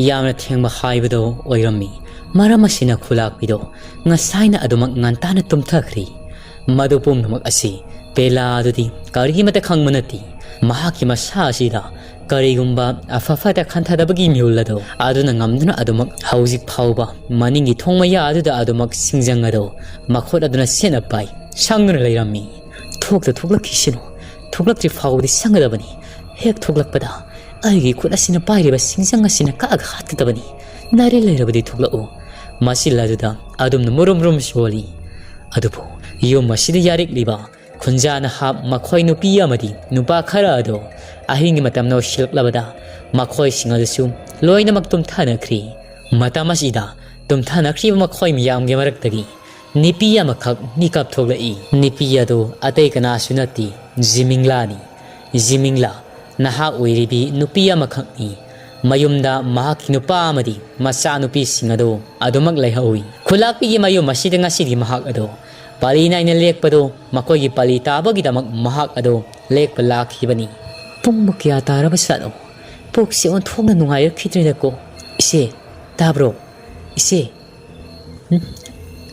ꯌꯥꯝꯅ ꯊꯦꯡꯕ ꯍꯥꯏꯕꯗꯣ ꯑꯣꯏꯔꯝꯃꯤ꯫ ꯃꯔꯝ ꯑꯁꯤꯅ ꯈꯨꯂꯥꯛꯄꯤꯗꯣ ꯉꯁꯥꯏꯅ ꯑꯗꯨꯃꯛ ꯉꯟꯇꯥꯅ ꯇꯨꯝꯊꯈ꯭ꯔꯦ꯫ ꯃꯗꯨ ꯄꯨꯝꯅꯃꯛ ꯑꯁꯤ ꯄꯦꯂꯥ ꯑꯗꯨꯗꯤ ꯀꯔꯤꯃꯠꯇ ꯈꯪꯕ ꯅꯠꯇꯦ꯫ ꯃꯍꯥꯛꯀꯤ ꯃꯁꯥ ꯑꯁꯤꯗ ꯀꯔꯤꯒꯨꯝꯕ ꯑꯐ ꯐꯠꯇ ꯈꯟꯊꯗꯕꯒꯤ ꯃꯤꯍꯨꯜ ꯑꯗꯣ ꯑꯗꯨꯅ ꯉꯝꯗꯨꯅ ꯑꯗꯨꯃꯛ ꯍꯧꯖꯤꯛ ꯐꯥꯎꯕ ꯃꯅꯤꯡꯒꯤ ꯊꯣꯡ ꯃꯌꯥ ꯑꯗꯨꯗ ꯑꯗꯨꯃꯛ ꯁꯤꯡꯖꯪ ꯑꯗꯣ ꯃꯈꯨꯠ ꯑꯗꯨꯅ ꯁꯦꯠꯅ ꯄꯥꯏ ꯁꯪꯗꯨꯅ ꯂꯩꯔꯝꯃꯤ꯫ "ꯊꯣꯛꯇ ꯊꯣꯛꯂꯛꯈꯤꯁꯅꯨ꯫ ꯊꯣꯛꯂꯛꯇ꯭ꯔꯤ ꯐꯥꯎꯕꯗꯤ ꯁꯪꯒꯗꯕꯅꯤ꯫ ꯍꯦꯛ ꯊꯣꯛꯂꯛꯄꯗ ꯑꯩꯒꯤ ꯈꯨꯠ ꯑꯁꯤꯅ ꯄꯥꯏꯔꯤꯕ ꯁꯤꯡꯖꯪ ꯑꯁꯤꯅ ꯀꯛꯑꯒ ꯍꯥꯠꯀꯗꯕꯅꯤ꯫ ꯅꯥꯔꯦ ꯂꯩꯔꯕꯗꯤ ꯊꯣꯛꯂꯛꯎ"꯫ ꯃꯁꯤꯜ ꯑꯗꯨꯗ ꯑꯗꯨꯝꯅ ꯃꯨꯔꯨꯝ ꯃꯨꯔꯨꯝ ꯁꯣꯜꯂꯤ꯫ ꯑꯗꯨꯕꯨ ꯌꯨꯝ ꯑꯁꯤꯗ ꯌꯥꯔꯤꯛꯂꯤꯕ ꯈꯨꯟꯖꯥ ꯅꯍꯥ ꯃꯈꯣꯏ ꯅꯨꯄꯤ ꯑꯃꯗꯤ ꯅꯨꯄꯥ ꯈꯔ ꯑꯗꯨ ꯑꯍꯤꯡꯒꯤ ꯃꯇꯝ ꯌꯧꯁꯤꯜꯂꯛꯂꯕꯗ ꯃꯈꯣꯏꯁꯤꯡ ꯑꯗꯨꯁꯨ ꯂꯣꯏꯅꯃꯛ ꯇꯨꯝꯊꯅꯈ꯭ꯔꯤ꯫ ꯃꯇꯝ ꯑꯁꯤꯗ ꯇꯨꯝꯊꯅꯈ꯭ꯔꯤꯕ ꯃꯈꯣꯏ ꯃꯤꯌꯥꯝꯒꯤ ꯃꯔꯛꯇꯒꯤ ꯅꯨꯄꯤ ꯑꯃꯈꯛ ꯃꯤꯀꯞ ꯊꯣꯛꯂꯛꯏ꯫ ꯅꯨꯄꯤ ꯑꯗꯨ ꯑꯇꯩ ꯀꯅꯥꯁꯨ ꯅꯠꯇꯦ, ꯖꯤꯃꯤꯡꯂꯥꯅꯤ꯫ ꯖꯤꯃꯤꯡꯂꯥ ꯅꯍꯥ ꯑꯣꯏꯔꯤꯕꯤ ꯅꯨꯄꯤ ꯑꯃꯈꯛꯅꯤ꯫ ꯃꯌꯨꯝꯗ ꯃꯍꯥꯛꯀꯤ ꯅꯨꯄꯥ ꯑꯃꯗꯤ ꯃꯆꯥꯅꯨꯄꯤꯁꯤꯡ ꯑꯗꯨ ꯑꯗꯨꯃꯛ ꯂꯩꯍꯧꯏ꯫ ꯈꯨꯂꯥꯛꯄꯤꯒꯤ ꯃꯌꯨꯝ ꯑꯁꯤꯗ ꯉꯁꯤꯗꯤ ꯃꯍꯥꯛ ꯑꯗꯨ ꯄꯥꯂꯤ ꯅꯥꯏꯅ ꯂꯦꯛꯄꯗꯨ ꯃꯈꯣꯏꯒꯤ ꯄꯥꯂꯤ ꯇꯥꯕꯒꯤꯗꯃꯛ ꯃꯍꯥꯛ ꯑꯗꯨ ꯂꯦꯛꯄ ꯂꯥꯛꯈꯤꯕꯅꯤ꯫ "ꯄꯨꯡꯕꯨ ꯀꯌꯥ ꯇꯥꯔꯕ ꯖꯥꯠꯅꯣ? ꯄꯨꯛꯁꯦ ꯑꯣꯟꯊꯣꯛꯅ ꯅꯨꯡꯉꯥꯏꯔꯛꯈꯤꯗ꯭ꯔꯦꯗꯀꯣ꯫ ꯏꯆꯦ, ꯇꯥꯕ꯭ꯔꯣ? ꯏꯆꯦ?" "ꯎꯝ?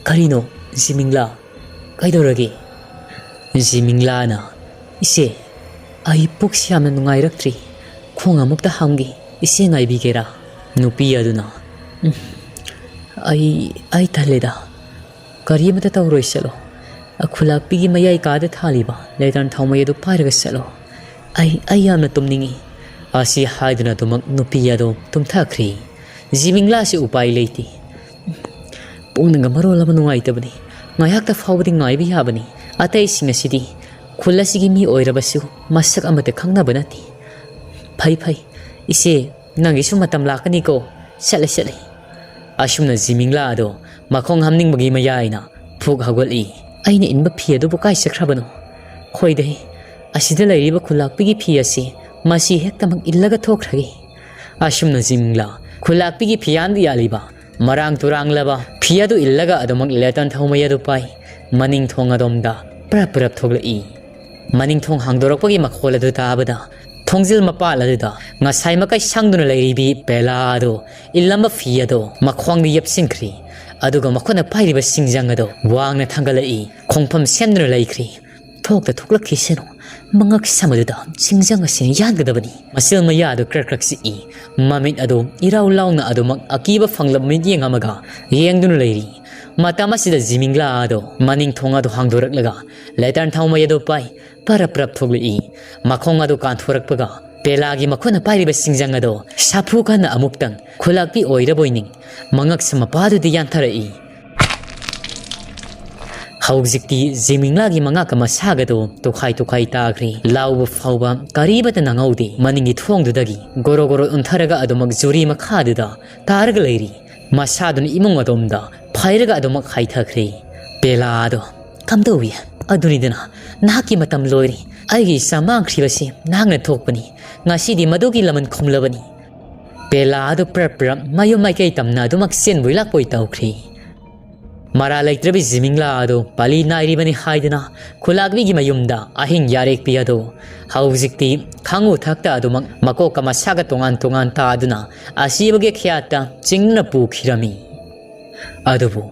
ꯀꯔꯤꯅꯣ, ꯖꯤꯃꯤꯡꯂꯥ? ꯀꯩꯗꯧꯔꯒꯦ?" ꯖꯤꯃꯤꯡꯂꯥꯅ, "ꯏꯆꯦ, ꯑꯩ ꯄꯨꯛꯁꯤ ꯌꯥꯝꯅ ꯅꯨꯡꯉꯥꯏꯔꯛꯇ꯭ꯔꯤ꯫ ꯈꯣꯡ ꯑꯃꯨꯛꯇ ꯍꯥꯝꯒꯦ꯫ ꯏꯆꯦ ꯉꯥꯏꯕꯤꯒꯦꯔꯥ?" ꯅꯨꯄꯤ ꯑꯗꯨꯅ, "ꯎꯝ, ꯑꯩ, ꯑꯩ ꯇꯜꯂꯦꯗ꯫ ꯀꯔꯤ ꯑꯃꯠꯇ ꯇꯧꯔꯣꯏ, ꯆꯠꯂꯣ꯫ ꯈꯨꯂꯥꯛꯄꯤꯒꯤ ꯃꯌꯥꯏ ꯀꯥꯗ ꯊꯥꯜꯂꯤꯕ ꯂꯦꯇꯔꯟ ꯊꯥꯎꯃꯩ ꯑꯗꯨ ꯄꯥꯏꯔꯒ ꯆꯠꯂꯣ꯫ ꯑꯩ, ꯑꯩ ꯌꯥꯝꯅ ꯇꯨꯝꯅꯤꯡꯏ꯫" ꯑꯁꯤ ꯍꯥꯏꯗꯨꯅ ꯑꯗꯨꯃꯛ ꯅꯨꯄꯤ ꯑꯗꯨ ꯇꯨꯝꯊꯈ꯭ꯔꯦ꯫ ꯖꯤꯃꯤꯡꯂꯥꯁꯤ ꯎꯄꯥꯏ ꯂꯩꯇꯦ꯫ "ꯄꯨꯛꯅꯒ ꯃꯔꯣꯜ ꯑꯃ ꯅꯨꯡꯉꯥꯏꯇꯕꯅꯤ꯫ ꯉꯥꯏꯍꯥꯛꯇ ꯐꯥꯎꯕꯗꯤ ꯉꯥꯏꯕ ꯌꯥꯕꯅꯤ꯫ ꯑꯇꯩꯁꯤꯡ ꯑꯁꯤꯗꯤ ꯈꯨꯜ ꯑꯁꯤꯒꯤ ꯃꯤ ꯑꯣꯏꯔꯕꯁꯨ ꯃꯁꯛ ꯑꯃꯠꯇ ꯈꯪꯅꯕ ꯅꯠꯇꯦ꯫ ꯐꯩ, ꯐꯩ꯫ ꯏꯆꯦ, ꯅꯪꯒꯤꯁꯨ ꯃꯇꯝ ꯂꯥꯛꯀꯅꯤꯀꯣ꯫ ꯆꯠꯂꯦ, ꯆꯠꯂꯦ꯫" ꯑꯁꯨꯝꯅ ꯖꯤꯃꯤꯡꯂꯥ ꯑꯗꯣ ꯃꯈꯣꯡ ꯍꯥꯝꯅꯤꯡꯕꯒꯤ ꯃꯌꯥꯏꯅ ꯐꯨꯛ ꯍꯧꯒꯠꯂꯤ꯫ "ꯑꯩꯅ ꯏꯟꯕ ꯐꯤ ꯑꯗꯨꯕꯨ ꯀꯥꯏ ꯆꯠꯈ꯭ꯔꯕꯅꯣ? ꯍꯣꯏꯗ, ꯑꯁꯤꯗ ꯂꯩꯔꯤꯕ ꯈꯨꯂꯥꯛꯄꯤꯒꯤ ꯐꯤ ꯑꯁꯤ ꯃꯁꯤ ꯍꯦꯛꯇꯃꯛ ꯏꯜꯂꯒ ꯊꯣꯛꯈ꯭ꯔꯒꯦ꯫" ꯑꯁꯨꯝꯅ ꯖꯤꯃꯤꯡꯂꯥ ꯈꯨꯂꯥꯛꯄꯤꯒꯤ ꯐꯤꯌꯥꯟꯗ ꯌꯥꯜꯂꯤꯕ ꯃꯔꯥꯡ ꯇꯨꯔꯥꯡꯂꯕ ꯐꯤ ꯑꯗꯨ ꯏꯜꯂꯒ ꯑꯗꯨꯃꯛ ꯂꯦꯇꯔꯟ ꯊꯥꯎꯃꯩ ꯑꯗꯨ ꯄꯥꯏ ꯃꯅꯤꯡ ꯊꯣꯡ ꯑꯗꯣꯝꯗ ꯄꯔꯞ ꯄꯔꯞ ꯊꯣꯛꯂꯛꯏ꯫ ꯃꯅꯤꯡ ꯊꯣꯡ ꯍꯥꯡꯗꯣꯔꯛꯄꯒꯤ ꯃꯈꯣꯜ ꯑꯗꯨ ꯇꯥꯕꯗ ꯊꯣꯡꯖꯤꯜ ꯃꯄꯥꯜ ꯑꯗꯨꯗ ꯉꯁꯥꯏ ꯃꯈꯩ ꯁꯪꯗꯨꯅ ꯂꯩꯔꯤꯕꯤ ꯕꯦꯂꯥ ꯑꯗꯨ ꯏꯜꯂꯝꯕ ꯐꯤ ꯑꯗꯨ ꯃꯈ꯭ꯋꯥꯡꯗ ꯌꯦꯞꯁꯤꯟꯈ꯭ꯔꯤ꯫ ꯑꯗꯨꯒ ꯃꯈꯨꯠꯅ ꯄꯥꯏꯔꯤꯕ ꯁꯤꯡꯖꯪ ꯑꯗꯨ ꯋꯥꯡꯅ ꯊꯥꯡꯒꯠꯂꯛꯏ꯫ ꯈꯣꯡꯐꯝ ꯁꯦꯝꯗꯨꯅ ꯂꯩꯈ꯭ꯔꯤ꯫ "ꯊꯣꯛꯇ ꯊꯣꯛꯂꯛꯈꯤꯁꯅꯨ꯫ ꯃꯉꯛ ꯁꯝ ꯑꯗꯨꯗ ꯁꯤꯡꯖꯪ ꯑꯁꯤꯅ ꯌꯥꯟꯒꯗꯕꯅꯤ꯫" ꯃꯆꯤꯜ ꯃꯌꯥ ꯑꯗꯨ ꯀ꯭ꯔꯛ ꯀ꯭ꯔꯛ ꯆꯤꯛꯏ꯫ ꯃꯃꯤꯠ ꯑꯗꯨ ꯏꯔꯥꯎ ꯂꯥꯎꯅ ꯑꯗꯨꯃꯛ ꯑꯀꯤꯕ ꯐꯪꯂꯕ ꯃꯤꯠꯌꯦꯡ ꯑꯃꯒ ꯌꯦꯡꯗꯨꯅ ꯂꯩꯔꯤ꯫ ꯃꯇꯝ ꯑꯁꯤꯗ ꯖꯤꯃꯤꯡꯂꯥ ꯑꯗꯣ ꯃꯅꯤꯡ ꯊꯣꯡ ꯑꯗꯨ ꯍꯥꯡꯗꯣꯔꯛꯂꯒ ꯂꯦꯇꯔꯟ ꯊꯥꯎꯃꯩ ꯑꯗꯨ ꯄꯥꯏ ꯄꯔꯞ ꯄꯔꯞ ꯊꯣꯛꯂꯛꯏ꯫ ꯃꯈꯣꯡ ꯑꯗꯨ ꯀꯥꯟꯊꯣꯔꯛꯄꯒ ꯕꯦꯂꯥꯒꯤ ꯃꯈꯨꯠꯅ ꯄꯥꯏꯔꯤꯕ ꯁꯤꯡꯖꯪ ꯑꯗꯣ ꯁꯥꯐꯨ ꯀꯟꯅ ꯑꯃꯨꯛꯇꯪ ꯈꯨꯂꯥꯛꯄꯤ ꯑꯣꯏꯔꯕꯣꯏ ꯅꯤꯡ ꯃꯉꯛꯁꯝ ꯃꯄꯥꯗꯨꯗ ꯌꯥꯟꯊꯔꯛꯏ꯫ ꯍꯧꯖꯤꯛꯇꯤ ꯖꯤꯃꯤꯡꯂꯥꯒꯤ ꯃꯉꯥꯀ ꯃꯁꯥꯒꯗꯣ ꯇꯣꯈꯥꯏ ꯇꯣꯈꯥꯏ ꯇꯥꯈ꯭ꯔꯦ꯫ ꯂꯥꯎꯕ ꯐꯥꯎꯕ ꯀꯔꯤꯕꯇ ꯅꯪꯍꯧꯗꯦ꯫ ꯃꯅꯤꯡꯒꯤ ꯊꯣꯡꯗꯨꯗꯒꯤ ꯒꯣꯔꯣ ꯒꯣꯔꯣ ꯎꯟꯊꯔꯒ ꯑꯗꯨꯃꯛ ꯖꯨꯔꯤ ꯃꯈꯥꯗꯨꯗ ꯇꯥꯔꯒ ꯂꯩꯔꯤ꯫ ꯃꯁꯥꯗꯨꯅ ꯏꯃꯨꯡ ꯑꯗꯣꯝꯗ ꯐꯥꯏꯔꯒ ꯑꯗꯨꯃꯛ ꯍꯥꯏꯊꯈ꯭ꯔꯦ꯫ ꯕꯦꯂꯥꯗꯣ, "ꯀꯝꯗꯧꯏ? ꯑꯗꯨꯅꯤꯗꯅ, ꯅꯍꯥꯛꯀꯤ ꯃꯇꯝ ꯂꯣꯏꯔꯦ꯫ ꯑꯩꯒꯤ ꯏꯆꯥ ꯃꯥꯡꯈ꯭ꯔꯤꯕꯁꯤ ꯅꯍꯥꯛꯅ ꯊꯣꯛꯄꯅꯤ꯫ ꯉꯁꯤꯗꯤ ꯃꯗꯨꯒꯤ ꯂꯃꯟ ꯈꯨꯝꯂꯕꯅꯤ꯫" ꯕꯦꯂꯥꯗꯣ ꯄ꯭ꯔꯞ ꯄ꯭ꯔꯞ ꯃꯌꯨꯝ ꯃꯥꯏꯀꯩ ꯇꯝꯅ ꯑꯗꯨꯃꯛ ꯆꯦꯟꯕꯣꯏ ꯂꯥꯛꯄꯣꯏ ꯇꯧꯈ꯭ꯔꯦ꯫ ꯃꯔꯥ ꯂꯩꯇ꯭ꯔꯕꯤ ꯖꯤꯃꯤꯡꯂꯥ ꯑꯗꯨ ꯄꯥꯂꯤ ꯅꯥꯏꯔꯤꯕꯅꯤ ꯍꯥꯏꯗꯨꯅ ꯈꯨꯂꯥꯛꯄꯤꯒꯤ ꯃꯌꯨꯝꯗ ꯑꯍꯤꯡ ꯌꯥꯔꯦꯛꯄꯤ ꯑꯗꯨ ꯍꯧꯖꯤꯛꯇꯤ ꯈꯪꯉꯨ ꯊꯛꯇ ꯑꯗꯨꯃꯛ ꯃꯀꯣꯛꯀ ꯃꯁꯥꯒ ꯇꯣꯉꯥꯟ ꯇꯣꯉꯥꯟ ꯇꯥꯗꯨꯅ ꯑꯁꯤꯕꯒꯤ ꯈꯌꯥꯠꯇ ꯆꯤꯡꯗꯨꯅ ꯄꯨꯈꯤꯔꯝꯃꯤ꯫ ꯑꯗꯨꯕꯨ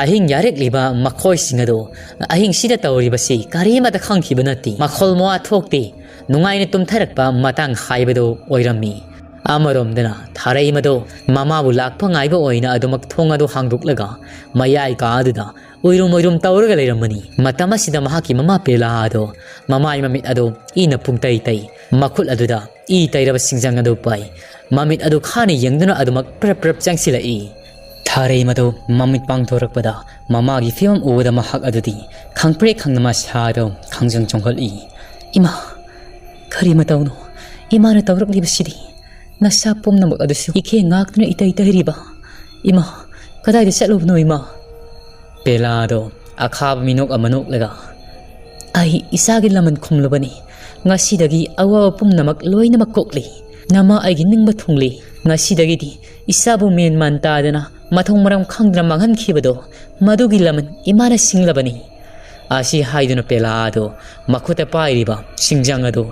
ꯑꯍꯤꯡ ꯌꯥꯔꯦꯛꯂꯤꯕ ꯃꯈꯣꯏꯁꯤꯡ ꯑꯗꯨ ꯑꯍꯤꯡꯁꯤꯗ ꯇꯧꯔꯤꯕꯁꯤ ꯀꯔꯤꯃꯠꯇ ꯈꯪꯈꯤꯕ ꯅꯠꯇꯦ꯫ ꯃꯈꯣꯜ ꯃꯋꯥ ꯊꯣꯛꯇꯦ꯫ ꯅꯨꯡꯉꯥꯏꯅ ꯇꯨꯝꯊꯔꯛꯄ ꯃꯇꯥꯡ ꯍꯥꯏꯕꯗꯨ ꯑꯣꯏꯔꯝꯃꯤ꯫ ꯑꯃꯔꯣꯝꯗꯅ ꯊꯥꯔꯩ ꯃꯗꯨ ꯃꯃꯥꯕꯨ ꯂꯥꯛꯄ ꯉꯥꯏꯕ ꯑꯣꯏꯅ ꯑꯗꯨꯃꯛ ꯊꯣꯡ ꯑꯗꯨ ꯍꯥꯡꯗꯣꯛꯂꯒ ꯃꯌꯥꯏ ꯀꯥ ꯑꯗꯨꯗ ꯎꯏꯔꯨꯝ ꯎꯏꯔꯨꯝ ꯇꯧꯔꯒ ꯂꯩꯔꯝꯕꯅꯤ꯫ ꯃꯇꯝ ꯑꯁꯤꯗ ꯃꯍꯥꯛꯀꯤ ꯃꯃꯥ ꯄꯦꯂꯥ ꯑꯗꯨ ꯃꯃꯥꯏ ꯃꯃꯤꯠ ꯑꯗꯨ ꯏꯅ ꯄꯨꯡꯇꯩ ꯇꯩ, ꯃꯈꯨꯠ ꯑꯗꯨꯗ ꯏ ꯇꯩꯔꯕ ꯁꯤꯡꯖꯪ ꯑꯗꯨ ꯄꯥꯏ꯫ ꯃꯃꯤꯠ ꯑꯗꯨ ꯈꯥꯅ ꯌꯦꯡꯗꯨꯅ ꯑꯗꯨꯃꯛ ꯄ꯭ꯔꯞ ꯄ꯭ꯔꯞ ꯆꯪꯁꯤꯜꯂꯛꯏ꯫ ꯊꯥꯔꯩ ꯃꯗꯨ ꯃꯃꯤꯠ ꯄꯥꯡꯊꯣꯔꯛꯄꯗ ꯃꯃꯥꯒꯤ ꯐꯤꯕꯝ ꯎꯕꯗ ꯃꯍꯥꯛ ꯑꯗꯨꯗꯤ ꯈꯪꯄ꯭ꯔꯦꯛ ꯈꯪꯅ ꯃꯁꯥꯗꯨ ꯈꯪꯖꯪ ꯆꯣꯡꯈꯠꯂꯤ꯫ "ꯏꯃꯥ, ꯀꯔꯤ ꯃꯇꯧꯅꯣ ꯏꯃꯥꯅ ꯇꯧꯔꯛꯂꯤꯕꯁꯤꯗꯤ? ꯅꯁꯥ ꯄꯨꯝꯅꯃꯛ ꯑꯗꯨꯁꯨ ꯏꯈꯦ ꯉꯥꯛꯇꯨꯅ ꯏꯇꯩ ꯇꯩꯔꯤꯕ꯫ ꯏꯃꯥ, ꯀꯗꯥꯏꯗ ꯆꯠꯂꯨꯕꯅꯣ ꯏꯃꯥ?" ꯄꯦꯂꯥꯗꯣ ꯑꯈꯥꯕ ꯃꯤꯅꯣꯛ ꯑꯃ ꯅꯣꯛꯂꯒ, "ꯑꯩ ꯏꯆꯥꯒꯤ ꯂꯃꯟ ꯈꯨꯝꯂꯨꯕꯅꯤ꯫ ꯉꯁꯤꯗꯒꯤ ꯑꯋꯥꯕ ꯄꯨꯝꯅꯃꯛ ꯂꯣꯏꯅꯃꯛ ꯀꯣꯛꯂꯤ꯫ ꯅꯃꯥ ꯑꯩꯒꯤ ꯅꯤꯡꯕ ꯊꯨꯡꯂꯤ꯫ ꯉꯁꯤꯗꯒꯤꯗꯤ ꯏꯆꯥꯕꯨ ꯃꯦꯟ ꯃꯥꯟ ꯇꯥꯗꯅ ꯃꯊꯣꯡ ꯃꯔꯝ ꯈꯪꯗꯅ ꯃꯥꯡꯍꯟꯈꯤꯕꯗꯣ ꯃꯗꯨꯒꯤ ꯂꯃꯟ ꯏꯃꯥꯅ ꯁꯤꯡꯂꯕꯅꯤ"꯫ ꯑꯁꯤ ꯍꯥꯏꯗꯨꯅ ꯄꯦꯂꯥ ꯑꯗꯨ ꯃꯈꯨꯠꯇ ꯄꯥꯏꯔꯤꯕ ꯁꯤꯡꯖꯪ ꯑꯗꯨ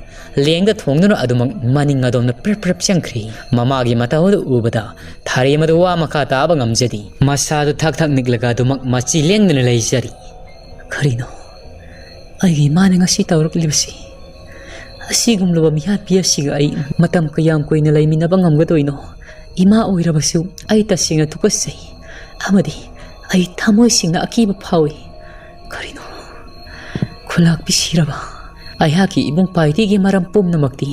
ꯂꯦꯡꯗ ꯊꯣꯡꯗꯨꯅ ꯑꯗꯨꯃꯛ ꯃꯅꯤꯡ ꯑꯗꯣꯝꯗ ꯄ꯭ꯔꯞ ꯄ꯭ꯔꯞ ꯆꯪꯈ꯭ꯔꯤ꯫ ꯃꯃꯥꯒꯤ ꯃꯇꯧ ꯑꯗꯨ ꯎꯕꯗ ꯊꯥꯔꯩ ꯃꯗꯨ ꯋꯥ ꯃꯈꯥ ꯇꯥꯕ ꯉꯝꯖꯗꯦ꯫ ꯃꯁꯥꯗꯨ ꯊꯛ ꯊꯛ ꯅꯤꯛꯂꯒ ꯑꯗꯨꯃꯛ ꯃꯆꯤ ꯂꯦꯡꯗꯅ ꯂꯩꯖꯔꯤ꯫ "ꯀꯔꯤꯅꯣ ꯑꯩꯒꯤ ꯏꯃꯥꯅ ꯉꯁꯤ ꯇꯧꯔꯛꯂꯤꯕꯁꯤ? ꯑꯁꯤꯒꯨꯝꯂꯕ ꯃꯤꯍꯥꯠꯄꯤ ꯑꯁꯤꯒ ꯑꯩ ꯃꯇꯝ ꯀꯌꯥꯝ ꯀꯨꯏꯅ ꯂꯩꯃꯤꯟꯅꯕ ꯉꯝꯒꯗꯣꯏꯅꯣ? ꯏꯃꯥ ꯑꯣꯏꯔꯕꯁꯨ ꯑꯩ ꯇꯁꯦꯡꯅ ꯇꯨꯀꯠꯆꯩ ꯑꯃꯗꯤ ꯑꯩ ꯊꯃꯣꯏ ꯁꯦꯡꯅ ꯑꯀꯤꯕ ꯐꯥꯎꯏ꯫ ꯀꯔꯤꯅꯣ? ꯈꯨꯂꯥꯛꯄꯤ ꯁꯤꯔꯕ? ꯑꯩꯍꯥꯛꯀꯤ ꯏꯕꯨꯡ ꯄꯥꯏꯗꯤꯒꯤ ꯃꯔꯝ ꯄꯨꯝꯅꯃꯛꯇꯤ